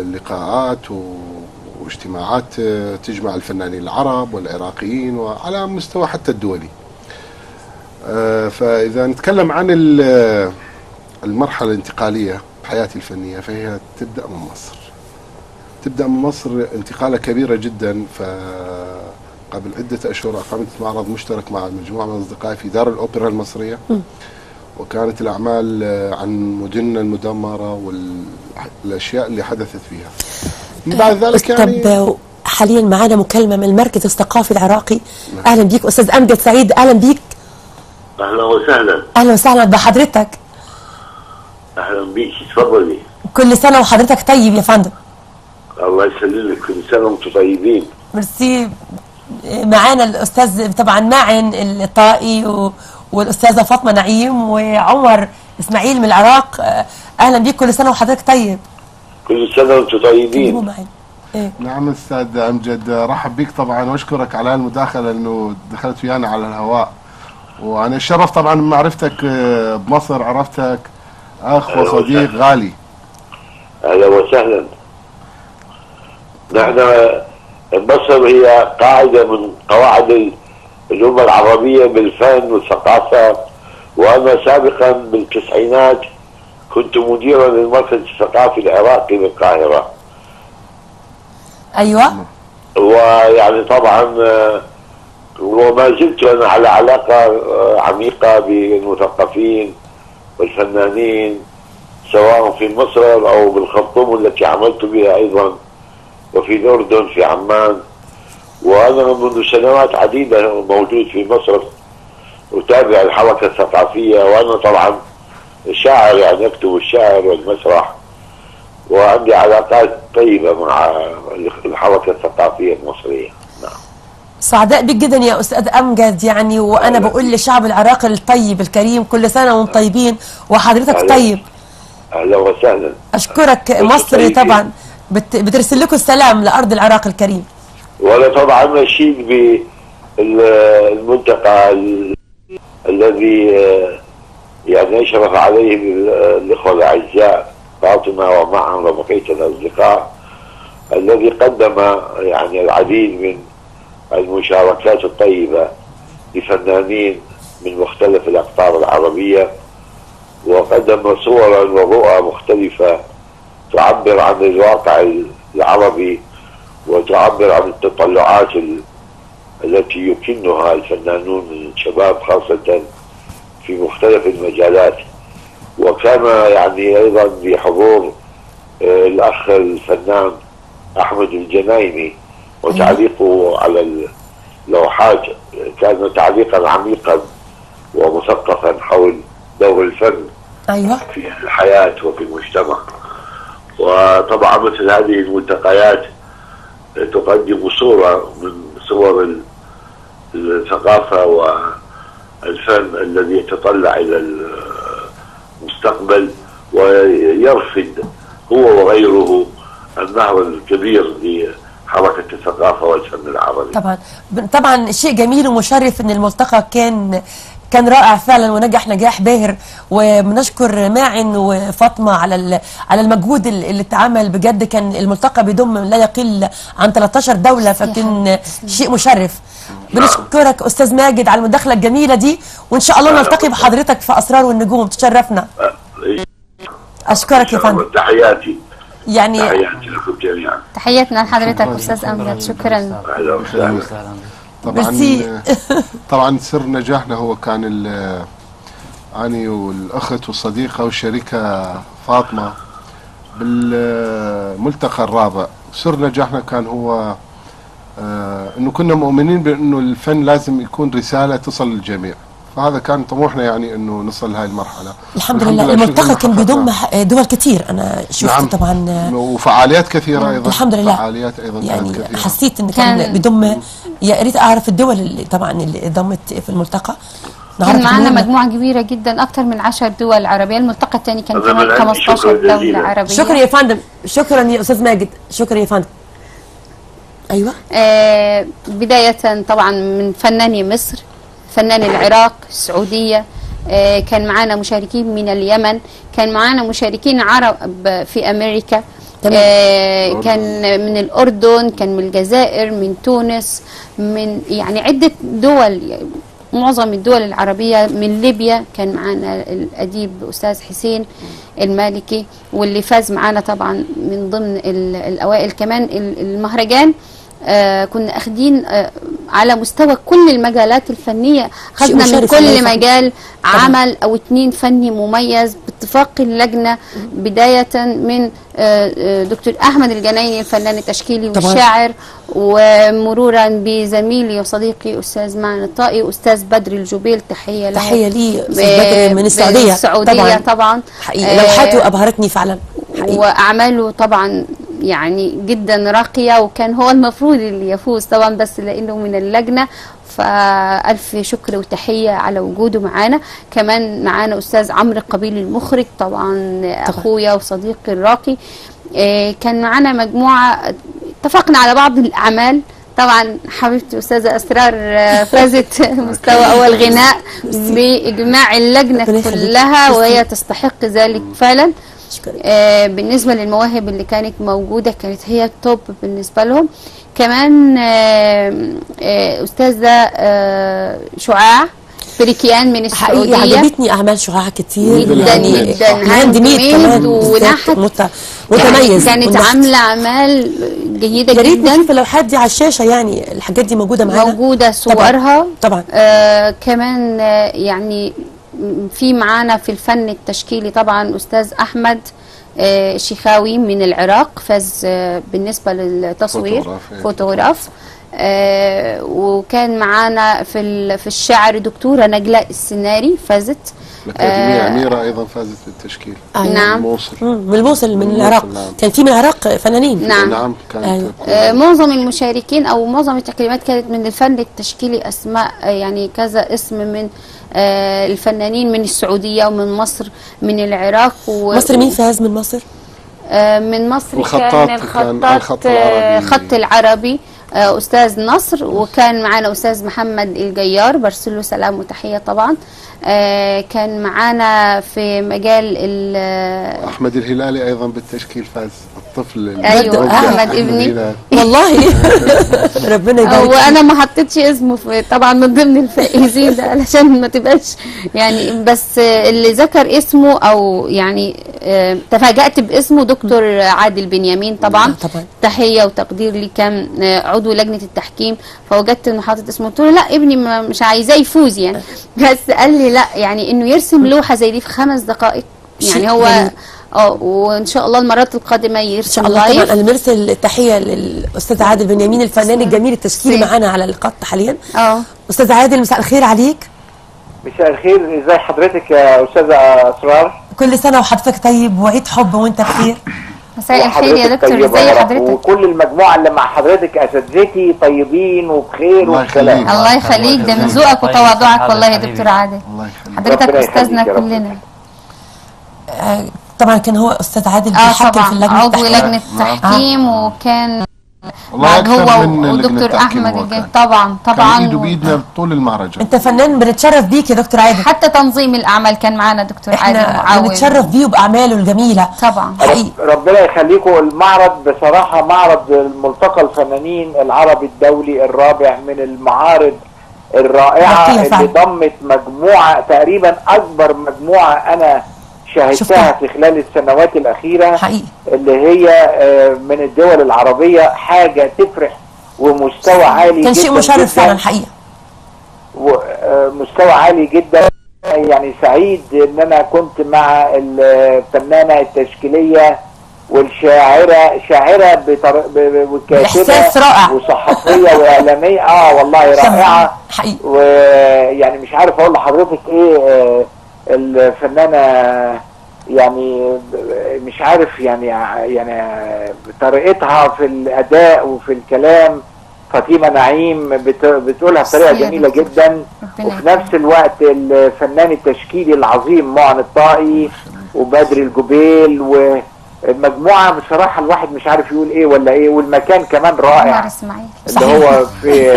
لقاءات واجتماعات تجمع الفنانين العرب والعراقيين وعلى مستوى حتى الدولي. فإذا نتكلم عن المرحلة الانتقالية بحياتي الفنية فهي تبدأ من مصر. تبدأ من مصر انتقالة كبيرة جدا. فقبل عدة أشهر أقامت معرض مشترك مع مجموعة من أصدقائي في دار الأوبرا المصرية، وكانت الأعمال عن مدننا المدمرة والأشياء اللي حدثت فيها. من بعد ذلك يعني طب حاليا معانا مكالمة من المركز الثقافي العراقي. نعم. أهلا بيك أستاذ أمجد سعيد، أهلا بيك. أهلا وسهلا. أهلا وسهلا بحضرتك. أهلا بيك، تفضلي. كل سنة وحضرتك طيب يا فندم. الله يسلمك، كل سنة وانتم طيبين. ميرسي. معانا الأستاذ طبعا معن الطائي والأستاذة فاطمة نعيم وعمر إسماعيل من العراق. أهلا بيك، كل سنة وحضرتك طيب. كل سنة وانتم طيبين. إيه؟ نعم أستاذ أمجد، رحب بيك طبعا وأشكرك على المداخلة أنه دخلت ويانا على الهواء، وأنا الشرف طبعا بمعرفتك بمصر، عرفتك أخ وصديق غالي. أهلا وسهلا. نحن مصر هي قاعدة من قواعد الأمة العربية بالفن والثقافة، وأنا سابقا بالتسعينات كنت مديرا للمركز الثقافي العراقي بالقاهرة. أيوة. ويعني طبعا وما زلت أنا على علاقة عميقة بالمثقفين والفنانين سواء في مصر أو بالخرطوم التي عملت بها أيضا، وفي الأردن في عمان. وأنا منذ سنوات عديدة موجود في مصر أتابع الحركة الثقافية، وأنا طبعا شاعر، يعني أكتب الشعر والمسرح، وعندي علاقات طيبة مع الحركة الثقافية المصرية. نعم. سعداء بك جدا يا أستاذ أمجد، يعني وأنا بقول لشعب العراق الطيب الكريم كل سنة وانتم طيبين وحضرتك طيب. أهلا وسهلا. أشكرك. مصر طبعا بترسل لكم السلام لأرض العراق الكريم. وأنا طبعا أشيد بالملتقى الذي يعني أشرف عليه الإخوة الأعزاء فاطمة ومعا وبقية الأصدقاء، الذي قدم يعني العديد من المشاركات الطيبة لفنانين من مختلف الأقطار العربية، وقدم صورا ورؤى مختلفة تعبر عن الواقع العربي وتعبر عن التطلعات التي يكنها الفنانون الشباب خاصة في مختلف المجالات. وكان يعني أيضا بحضور الأخ الفنان أحمد الجنايني، وتعليقه على اللوحات كان تعليقا عميقا ومثقفا حول دور الفن أيوة. في الحياة وفي المجتمع. وطبعا مثل هذه الملتقيات تقدم صورة من صور الثقافة والفن الذي يتطلع إلى المستقبل ويرفد هو وغيره النهر الكبير لحركة الثقافة والفن العربي. طبعا طبعا شيء جميل ومشرف ان الملتقى كان رائع فعلا ونجح نجاح باهر، وبنشكر ماعن وفاطمة على المجهود اللي اتعمل بجد. كان الملتقى بيضم لا يقل عن 13 دولة، فكان شيء مشرف. بنشكرك استاذ ماجد على المداخلة الجميلة دي، وان شاء الله نلتقي بحضرتك في اسرار والنجوم، تشرفنا. اشكرك يا فندم. تحياتي، يعني تحياتي لكم جميعا. تحياتنا لحضرتك استاذ امجد، شكرا. اهلا وسهلا. طبعا طبعا سر نجاحنا هو كان اني والاخت والصديقه والشريكه فاطمة بالملتقى الرابع. سر نجاحنا كان هو انه كنا مؤمنين بانه الفن لازم يكون رسالة تصل للجميع. فهذا كان طموحنا يعني انه نصل لهذه المرحلة. الحمد لله. الملتقى كان بيضم دول كتير، انا شفت. نعم. طبعا وفعاليات كثيرة ايضا. الحمد لله. فعاليات ايضا يعني كانت كثيرة. حسيت ان كان بيضم، يا ريت اعرف الدول اللي طبعا اللي ضمت في الملتقى. كان معنا مجموعة كبيرة جدا، أكثر من 10 دول عربية. الملتقى الثاني كان كمان 15 دولة عربية. شكرا يا فندم، شكرا يا أستاذ ماجد، شكرا يا فندم. أيوة. بداية طبعا من فناني مصر، فنان العراق، السعودية، كان معانا مشاركين من اليمن، كان معانا مشاركين عرب في أمريكا، كان من الأردن، كان من الجزائر، من تونس، من يعني عدة دول، معظم الدول العربية، من ليبيا كان معانا الأديب أستاذ حسين المالكي، واللي فاز معانا طبعا من ضمن الأوائل. كمان المهرجان كنا أخدين على مستوى كل المجالات الفنية، خدنا من كل مجال عمل أو 2 فني مميز باتفاق اللجنة، بداية من دكتور أحمد الجنايني الفنان التشكيلي والشاعر، ومرورا بزميلي وصديقي أستاذ معن الطائي، أستاذ بدر الجبيل، تحية له، تحية لي أستاذ بدر من السعودية طبعا. حقيقي لوحاته أبهرتني فعلا حقيقي. وأعماله طبعا يعني جدا راقية، وكان هو المفروض اللي يفوز طبعا، بس لأنه من اللجنة، فألف شكر وتحية على وجوده معانا. كمان معانا أستاذ عمرو قبيل المخرج طبعا، أخويا وصديقي الراقي. كان معانا مجموعة، اتفقنا على بعض الأعمال. طبعا حبيبتي أستاذة أسرار فازت مستوى أول غناء بإجماع اللجنة كلها، وهي تستحق ذلك فعلا. بالنسبة للمواهب اللي كانت موجودة كانت هي التوب بالنسبة لهم. كمان أستاذة شعاع بريكيان من السعودية، حقيقي عجبتني أعمال شعاع كتير جدا جدا، hand made كمان ونحت متميز، كانت عاملة أعمال جيدة جدا. يا ريت نشوف اللوحات دي على الشاشة، يعني الحاجات دي موجودة معانا، موجودة صورها طبعا. كمان يعني في معانا في الفن التشكيلي طبعا أستاذ أحمد شيخاوي من العراق، فاز بالنسبة للتصوير فوتوغراف. وكان معانا في الشعر دكتورة نجلاء السناري فازت. الأكاديمية أميرة أيضا فازت بالتشكيل. نعم، من الموصل، من العراق. نعم. كان في من العراق فنانين. نعم, نعم كانت. معظم المشاركين أو معظم التكريمات كانت من الفن التشكيلي، أسماء يعني كذا اسم من الفنانين من السعودية ومن مصر، من العراق. مصر مين فاز من مصر؟ من مصر كان الخطاط خط العربي أستاذ نصر، وكان معانا أستاذ محمد الجيار، برسله سلام وتحية طبعا. كان معانا في مجال أحمد الهلالي أيضا بالتشكيل فاز، الطفل. أيوة أحمد ابني والله ربنا يبارك. وأنا ما حطيتش اسمه طبعا من ضمن الفائزين ده علشان ما تبقاش يعني، بس اللي ذكر اسمه أو يعني تفاجأت باسمه دكتور عادل بنيامين طبعا. تحية وتقدير لي، كان عضو لجنة التحكيم، فوجدت انه حاطط اسمه، قلت له لا ابني مش عايزاه يفوز يعني، بس قال لي لا، يعني انه يرسم لوحة زي دي في 5 دقائق يعني هو وان شاء الله المرات القادمة يرسم ان شاء الله. طبعا انا برسل التحية للاستاذ عادل بنيامين الفنان الجميل التشكيلي معانا على الخط حاليا. استاذ عادل مساء الخير عليك. مساء الخير، ازي حضرتك يا استاذه اسرار؟ كل سنة وحضرتك طيب وعيد حب وانت بخير. مساء الخير يا دكتور، ازي حضرتك؟ وكل المجموعة اللي مع حضرتك اساتذتي طيبين وبخير وبسلام. الله يخليك، ده من ذوقك وتواضعك والله يا دكتور عادل. حضرتك استاذنا كلنا. طبعا كان هو استاذ عادل بيحكم في اللجنة، عضو لجنة التحكيم، وكان هو ودكتور احمد طبعا طبعا ايده بايدنا طول المهرجان. انت فنان بنتشرف بيك يا دكتور عادل. حتى تنظيم الاعمال كان معانا دكتور عادل معاون، بنتشرف بيه وباعماله الجميلة طبعا. ربنا يخليكم. المعرض بصراحة معرض الملتقى الفنانين العربي الدولي الرابع من المعارض الرائعة اللي ضمت مجموعة تقريبا اكبر مجموعة انا شاهدتها في خلال السنوات الأخيرة حقيقي. اللي هي من الدول العربية، حاجة تفرح ومستوى عالي كان شيء مشرف فعلا حقيقي، مستوى عالي جدا. يعني سعيد ان انا كنت مع الفنانة التشكيلية والشاعره، شاعره وكاتبه رائع وصحفيه واعلاميه، والله رائعة حقيقي. ويعني مش عارف اقول لحضرتك ايه، الفنانة يعني مش عارف يعني طريقتها في الاداء وفي الكلام. فاطمة نعيم بتقولها بطريقة جميلة جدا، وفي نفس الوقت الفنان التشكيلي العظيم معن الطائي وبدر الجبيل ومجموعة، بصراحة الواحد مش عارف يقول ايه ولا ايه. والمكان كمان رائع اللي هو في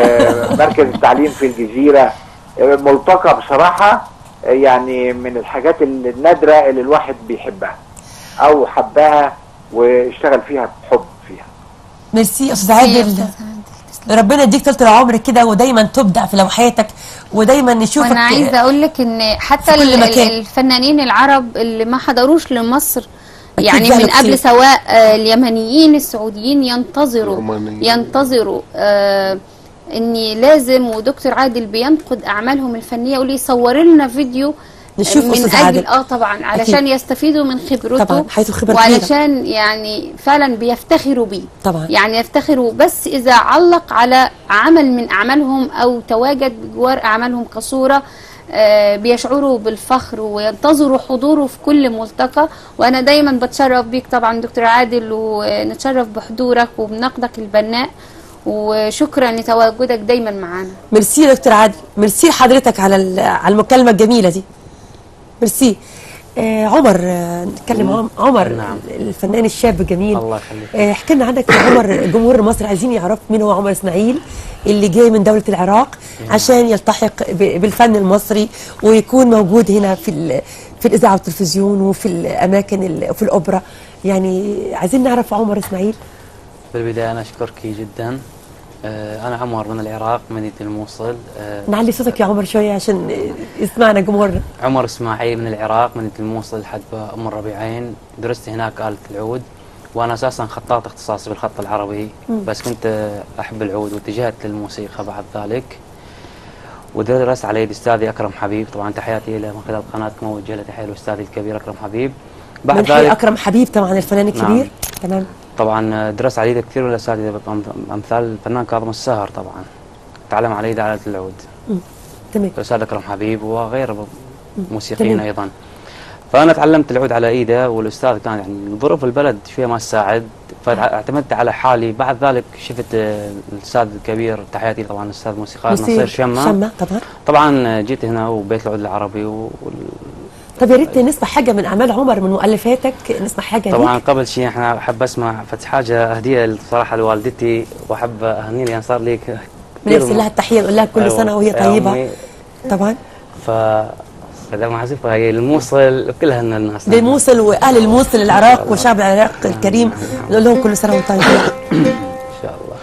مركز التعليم في الجزيرة، ملتقى بصراحة يعني من الحاجات النادرة اللي الواحد بيحبها او حبها واشتغل فيها بحب فيها. ميرسي يا استاذ عادل، ربنا يديك طول العمر كده ودايما تبدع في لوحاتك ودايما نشوفك. وانا عايزه اقول لك ان حتى الفنانين العرب اللي ما حضروش لمصر يعني من قبل، سواء اليمنيين السعوديين، ينتظروا اني لازم، ودكتور عادل بينقد اعمالهم الفنية يقول يصور لنا فيديو نشوف من اجل طبعا علشان أكيد. يستفيدوا من خبرته طبعا، حيث الخبرة وعلشان يعني فعلا بيفتخروا بيه طبعا، يعني يفتخروا بس اذا علق على عمل من اعمالهم او تواجد بجوار اعمالهم كصوره، بيشعروا بالفخر وينتظروا حضوره في كل ملتقى. وانا دايما بتشرف بيك طبعا دكتور عادل، ونتشرف بحضورك وبنقدك البناء، وشكرا لتواجدك دايما معانا. ميرسي يا دكتور عادل، ميرسي لحضرتك على المكالمة الجميلة دي، ميرسي. عمر، نتكلم عمر. نعم. الفنان الشاب الجميل، الله يخليك. احكي لنا عنك يا عمر، جمهور مصر عايزين يعرف مين هو عمر اسماعيل اللي جاي من دولة العراق عشان يلتحق بالفن المصري ويكون موجود هنا في الاذاعة والتلفزيون وفي الاماكن وفي الاوبرا. يعني عايزين نعرف عمر اسماعيل. بالبداية انا اشكرك جدا. أنا عمر من العراق، مدينة الموصل. نعلي صوتك يا عمر شوية عشان يسمعنا جمهورنا. عمر إسماعيل من العراق، مدينة الموصل، حد أم الربيعين. درست هناك آلة العود، وأنا أساسا خطاط اختصاصي بالخط العربي، بس كنت أحب العود واتجهت للموسيقى بعد ذلك، ودرست على يد أستاذي أكرم حبيب. طبعا تحياتي له من خلال قناتكم، أوجه له تحية لأستاذي الكبير أكرم حبيب. بعد ذلك أكرم حبيب طبعا الفنان الكبير. نعم. تمام. طبعا درست على يده كثير من الاساتذة، امثال الفنان كاظم الساهر، طبعا تعلم على يده آلة العود. تمام. الاستاذ اكرم حبيب وغير موسيقيين ايضا. فانا تعلمت العود على ايده، والاستاذ كان يعني ظروف البلد شوية ما تساعد، فاعتمدت على حالي. بعد ذلك شفت الاستاذ الكبير، تحياتي طبعا الاستاذ موسيقار نصير شمة. طبعا جيت هنا وبيت العود العربي طب يا ريت نسمع حاجة من اعمال عمر، من مؤلفاتك، نسمع حاجة. طبعا ليك. قبل شيء احنا احب اسمع فت حاجة هديه الصراحة لوالدتي، واحب اهني لان صار لي كثير. بنرسل لها التحية، نقول لها كل أيوة. سنة وهي طيبة. طبعا. ف ما عزفها هي الموصل كلها الناس، للموصل واهل الموصل، العراق وشعب العراق الكريم، نقول لهم كل سنة وانتم طيبين. ان شاء الله.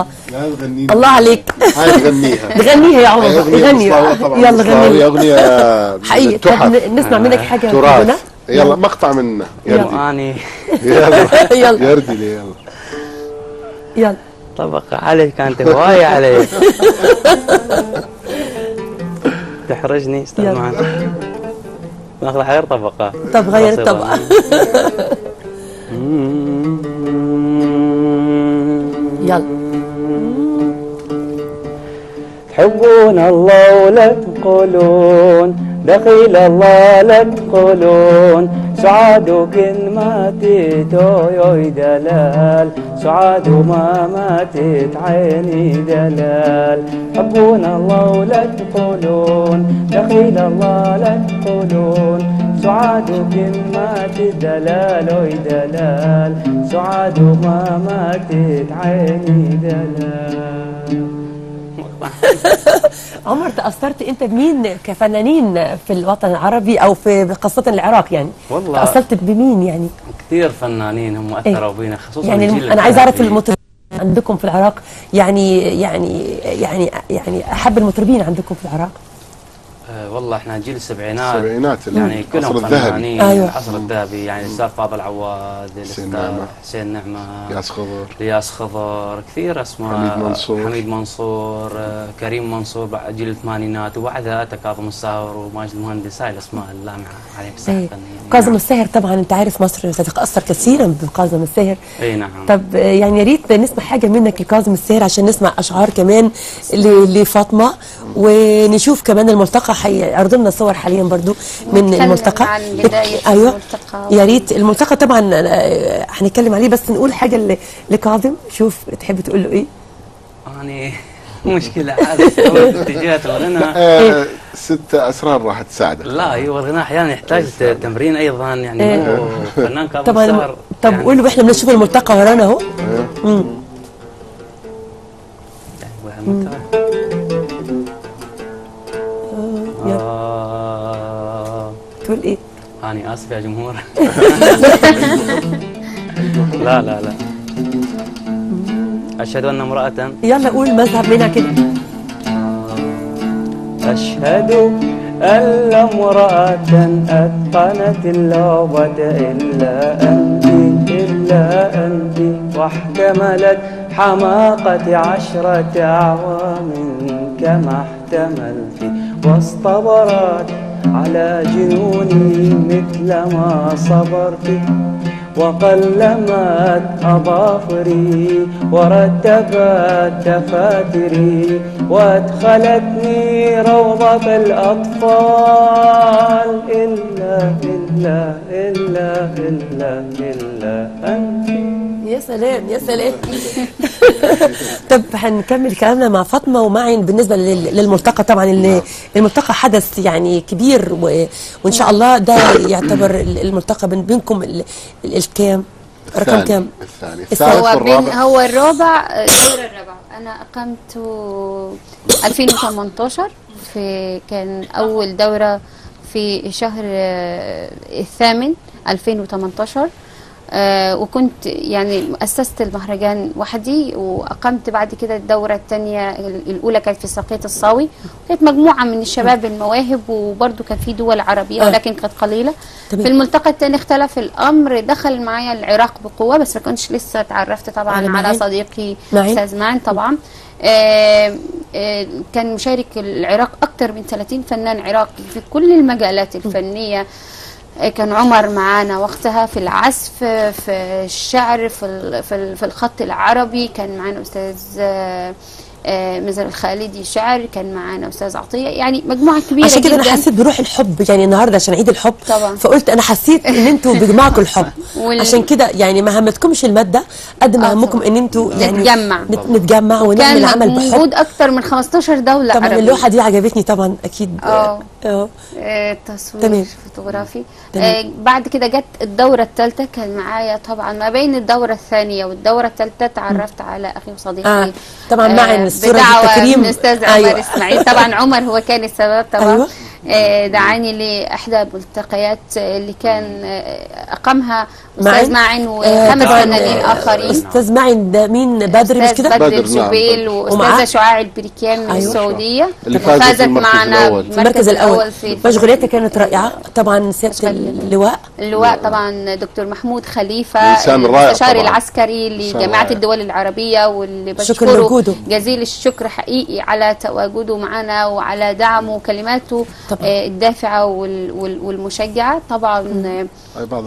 الله. لا تغنيها، الله عليك. هاي تغنيها، تغنيها يا عمر، غني يلا غني اغنية حقيقي. طب نسمع منك حاجة تراث، يلا مقطع منا. يلا يلا يردي لي، يلا يلا. طبقة عليك كانت هواية عليك. تحرجني استاذ معنا. ناخذ غير طبقة. طب غير الطبقة. يلا. تحبون الله ولا تقولون، دخيل الله لا تقولون، سعاد وكن ماتت اوي دلال، سعاد وما ماتت عيني دلال. حبون الله ولا تقولون، دخيل الله لا تقولون، سعاد وكن ماتت دلال اوي دلال، سعاد وما ماتت عيني دلال. عمر، تأثرت أنت بمين كفنانين في الوطن العربي أو في خاصة العراق يعني؟ والله تأثرت بمين يعني؟ كثير فنانين هم أثروا بينا، خصوصا يعني الجيل. أنا عايز أعرف المطربين عندكم في العراق، يعني يعني يعني يعني أحب المطربين عندكم في العراق؟ والله احنا جيل السبعينات يعني كلهم فنانين. أيوة. العصر الذهبي يعني الاستاذ فاضل عواد، الاستاذ حسين نعمه، رياس خضر، كثير اسماء، حميد منصور، كريم منصور، بعد جيل الثمانينات، وبعدها اتى كاظم الساهر وماجد المهندس. هاي الاسماء اللامعه عليك الساحة الفنية. كاظم الساهر طبعا انت عارف مصر تتاثر كثيرا بكاظم الساهر. اي نعم. طب يعني يا ريت نسمع حاجة منك لكاظم الساهر عشان نسمع اشعار كمان لفاطمة، ونشوف كمان الملتقى هيعرضوا لنا صور حاليا برضو من الملتقى. عن بداية. ايوه الملتقى يا ريت. الملتقى طبعا هنتكلم عليه، بس نقول حاجة لكاظم. شوف تحب تقول له ايه؟ يعني مشكلة هذا اتجاهات الغناء. ست اسرار راح تساعدك. لا ايوه، الغناء احيانا يحتاج تمرين ايضا يعني. هو فنان كاظم الساهر. طب يعني قول، واحنا بنشوف الملتقى ورانا اهو. تقول ايه؟ أنا آسف يا جمهور. لا لا لا، أشهد أن امرأة. يلا قول مذهب منها كده. أشهد أن امرأة أتقنت اللعبة إلا أنت، إلا أنت، واحتملت حماقة 10 أعوام كما احتملت، واصطبرت على جنوني مثل ما صبرت، وقلمت أظافري ورتبت دفاتري، وأدخلتني روضة الأطفال. إلا إلا إلا إلا إلا أنت. يا سلام يا سلام. طب هنكمل كلامنا مع فاطمة ومعين بالنسبة للملتقى. طبعا الملتقى حدث يعني كبير، وان شاء الله ده يعتبر الملتقى بينكم الكام رقم كام؟ الثاني، الثالث، هو الرابع، الدورة الرابعة. انا اقمته 2018، في كان اول دوره في شهر الثامن 2018. وكنت يعني أسست المهرجان وحدي، وأقمت بعد كده الدورة الثانية. الأولى كانت في ساقية الصاوي، كانت مجموعة من الشباب المواهب، وبرضو كان في دول عربية ولكن كانت قليلة. في الملتقى الثاني اختلف الأمر، دخل معايا العراق بقوة، بس ما كنتش لسه اتعرفت طبعا على صديقي أستاذ معن طبعا. كان مشارك العراق أكثر من 30 فنان عراقي في كل المجالات الفنية. كان عمر معانا وقتها في العزف، في الشعر، في الخط العربي. كان معانا أستاذ مزار الخالدي شعر، كان معانا أستاذ عطية، يعني مجموعة كبيرة. عشان كده أنا حسيت بروح الحب يعني النهارده عشان عيد الحب طبعا. فقلت أنا حسيت إن أنتوا بيجمعكم الحب. عشان كده يعني ما همتكمش المادة قد ما همكم إن أنتوا يعني نتجمع ونعمل عمل بحب. موجود أكتر من 15 دولة طبعا. عربية. اللوحة دي عجبتني طبعا أكيد. تصوير فوتوغرافي. بعد كده جت الدورة الثالثة، كان معايا طبعا ما بين الدورة الثانية والدورة الثالثة تعرفت على أخي وصديقي طبعا مع الصورة دي التكريم من أستاذ عمر. أيوة. إسماعيل طبعا. عمر هو كان السبب طبعا. أيوة. دعاني لاحدى الملتقيات اللي كان اقامها استاذ معن وخمس فنانين اخرين. استاذ معن ده مين؟ بدر مش كده؟ بدر جبيل واستاذه شعاع البريكان من السعودية اللي فازت معنا في المركز الاول. مشغوليتها كانت رائعة طبعا. سيادة اللواء طبعا دكتور محمود خليفة المستشار العسكري لجامعة الدول العربية، واللي بشكره جزيل الشكر حقيقي على تواجده معنا وعلى دعمه وكلماته الدافعه والمشجعه. طبعا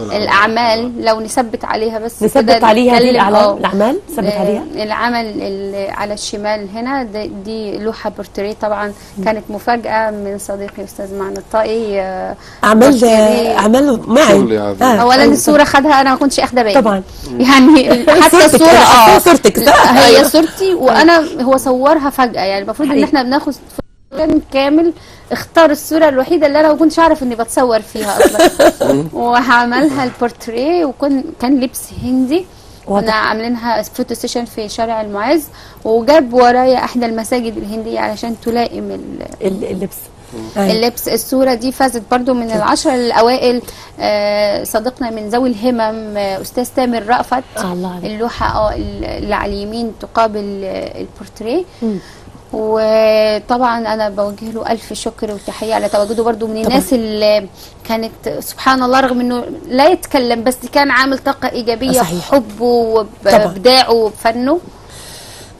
الاعمال لو نثبت عليها بس، نثبت عليها دي الاعمال، نثبت عليها العمل اللي على الشمال هنا دي لوحة بورتريه، طبعا كانت مفاجاة من صديقي استاذ معن الطائي. اعمال معن اولا الصورة خدها انا ما كنتش اخده بالي طبعا، يعني حتى الصورة صورتك صح؟ هي صورتي وانا هو صورها فجاة، يعني المفروض ان احنا بناخد كامل. اختار الصورة الوحيدة اللي انا ما كنتش اعرف اني بتصور فيها اصلا وعملها البورتريه، وكان لبس هندي، كنا عاملينها photo session في شارع المعز، وجاب ورايا احدى المساجد الهندية علشان تلائم اللبس. اللبس. الصورة دي فازت برضو من 10 الاوائل. صديقنا من ذوي الهمم استاذ تامر رأفت، اللوحة اللي على اليمين تقابل البورتريه. وطبعا انا بوجه له الف شكر وتحية على تواجده برضو، من الناس اللي كانت سبحان الله رغم انه لا يتكلم بس كان عامل طاقة ايجابية بحبه وبابداعه وبفنه.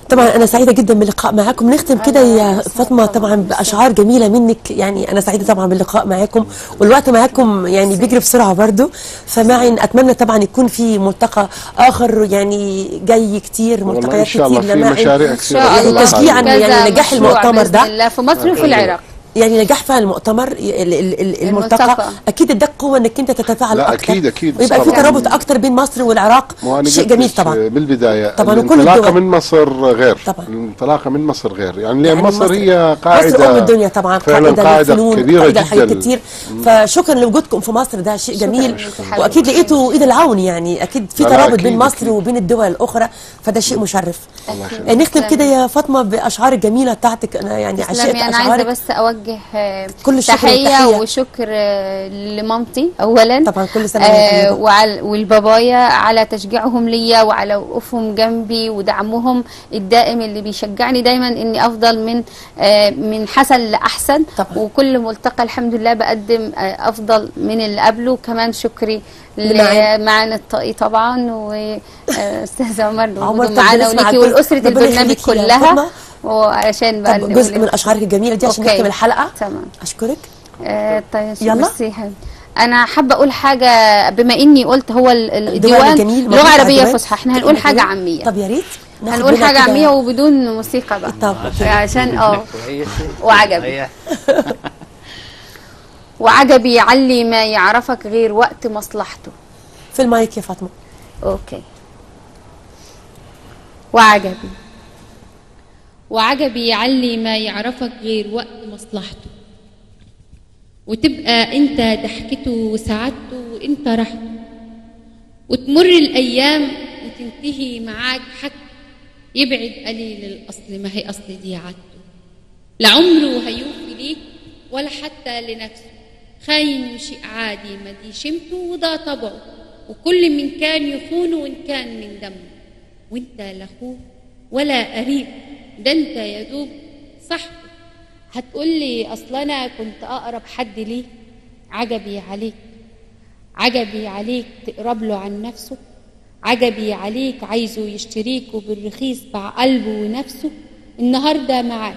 طبعا انا سعيدة جدا باللقاء معاكم. نختم كده يا فاطمة طبعا باشعار جميلة منك، يعني انا سعيدة طبعا باللقاء معاكم والوقت معاكم يعني بيجري بسرعة برضو. فمعن اتمنى طبعا يكون في ملتقى اخر يعني جاي كتير، ملتقيات كتير لمعن، في مشاريع كتير يعني تشجيعا يعني نجاح المؤتمر ده في مصر وفي العراق. يعني نجاح فعلا المؤتمر الملتقى اكيد اداك قوة انك انت تتفاعل اكتر. اكيد اكيد، ويبقى في ترابط اكتر بين مصر والعراق، شيء جميل طبعا. بالبداية طبعا وكل الانطلاقة من مصر غير، طبعا الانطلاقة من مصر غير، يعني لان مصر هي قاعدة، مصر ام الدنيا طبعا، قاعدة كبيرة قاعدة لحاجات كتير. فشكرا لوجودكم في مصر، ده شيء جميل، واكيد لقيتوا ايد العون، يعني اكيد في ترابط بين مصر وبين الدول الاخرى، فده شيء مشرف. نختم كده يا فاطمة باشعار الجميلة بتاعتك، انا يعني عشقت اشعارك. انا عايزه بس اوجه كل تحية وشكر لمامتي اولا طبعا، كل سنة والبابايا على تشجيعهم ليا وعلى وقوفهم جنبي ودعمهم الدائم اللي بيشجعني دايما اني افضل من حسن لاحسن طبعا. وكل ملتقى الحمد لله بقدم افضل من اللي قبله. كمان شكري لمعن الطائي طبعا واستاذ عمر معانا وليكي والاسرة البرنامج كلها، وعشان بقى جزء من اشعارك الجميلة دي عشان نختم الحلقة. تمام، اشكرك. طيب يلا انا حابة اقول حاجة، بما اني قلت هو الديوان لغة عربية فصحى، احنا هنقول حاجة عامية. طب يا ريت هنقول حاجة عامية وبدون موسيقى بقى. طب عشان وعجبي وعجبي علي ما يعرفك غير وقت مصلحته. في المايك يا فاطمة. okay. وعجبي وعجبي علي ما يعرفك غير وقت مصلحته، وتبقى انت ضحكته وسعادته وانت راحته، وتمر الايام وتنتهي معاك حك يبعد قليل الاصل، ما هي اصل دي عادته، لعمره هيوفي ليك ولا حتى لنفسه، خاين وشيء عادي ما دي شمته وده طبعه، وكل من كان يخونه وان كان من دمه، وانت لا اخوه ولا قريب، ده انت يا دوب صاحبه. هتقولي اصل انا كنت اقرب حد ليه، عجبي عليك، عجبي عليك تقرب له عن نفسه، عجبي عليك عايزه يشتريك وبالرخيص مع قلبه ونفسه، النهارده معاك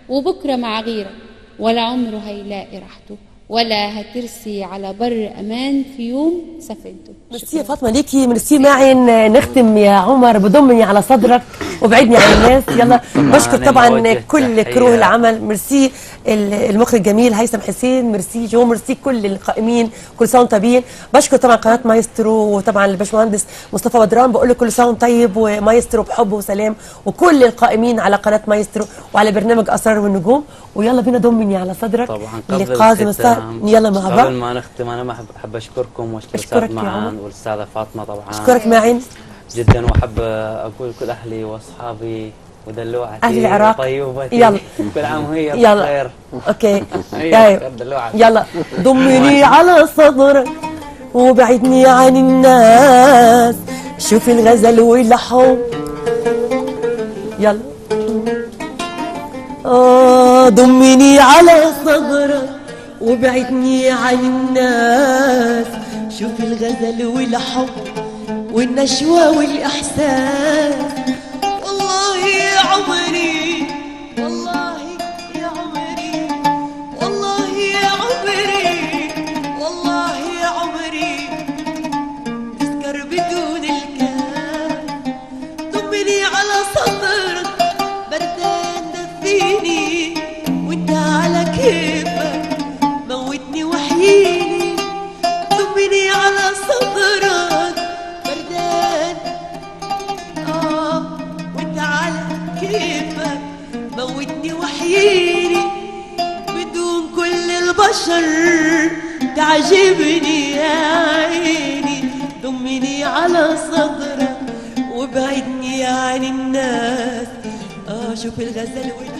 وبكره مع غيرك، ولا عمره هيلاقي راحته ولا هترسي على بر امان في يوم سفنته. ميرسي يا فاطمة ليكي، ميرسي معن. نختم يا عمر بضمني على صدرك وبعدني عن الناس. يلا بشكر طبعا كل crew العمل، ميرسي المخرج الجميل هيثم حسين، ميرسي جو، ميرسي كل القائمين، كل سنة وانتم طيبين. بشكر طبعا قناة مايسترو وطبعا الباشمهندس مصطفى بدران، بقول له كل سنة وانت طيب ومايسترو بحب وسلام، وكل القائمين على قناة مايسترو وعلى برنامج اسرار والنجوم. ويلا بينا ضمني على صدرك طبعا لقادم السهر. يلا مع بعض. قبل ما نختم انا ما احب اشكركم واشكر الاستاذ معن والاستاذه فاطمة طبعا. اشكرك معن جدا، واحب اقول كل اهلي واصحابي ودلوعتي أهل العراق. طيوبتي. يلا. كل عام وهي يلا. بخير. okay. أيوة، دلوعتي. يلا ضمني على صدرك وبعدني عن الناس، شوف الغزل والحب. يلا ضمني على صدرك وبعدني عن الناس، شوف الغزل والحب والنشوة والإحساس. والله يا عمري، والله يا عمري، والله يا عمري، والله يا عمري، تسكر بدون الكلام. ضمني على صدرك بردان دفيني، وانت على كيفك موتني وحييني. ضمني على صدرك بردان وانت على كيفك موتني وحييني. بدون كل البشر تعجبني يا عيني، ضمني على صدرك وبعدني عن الناس. شوف الغزل والحب.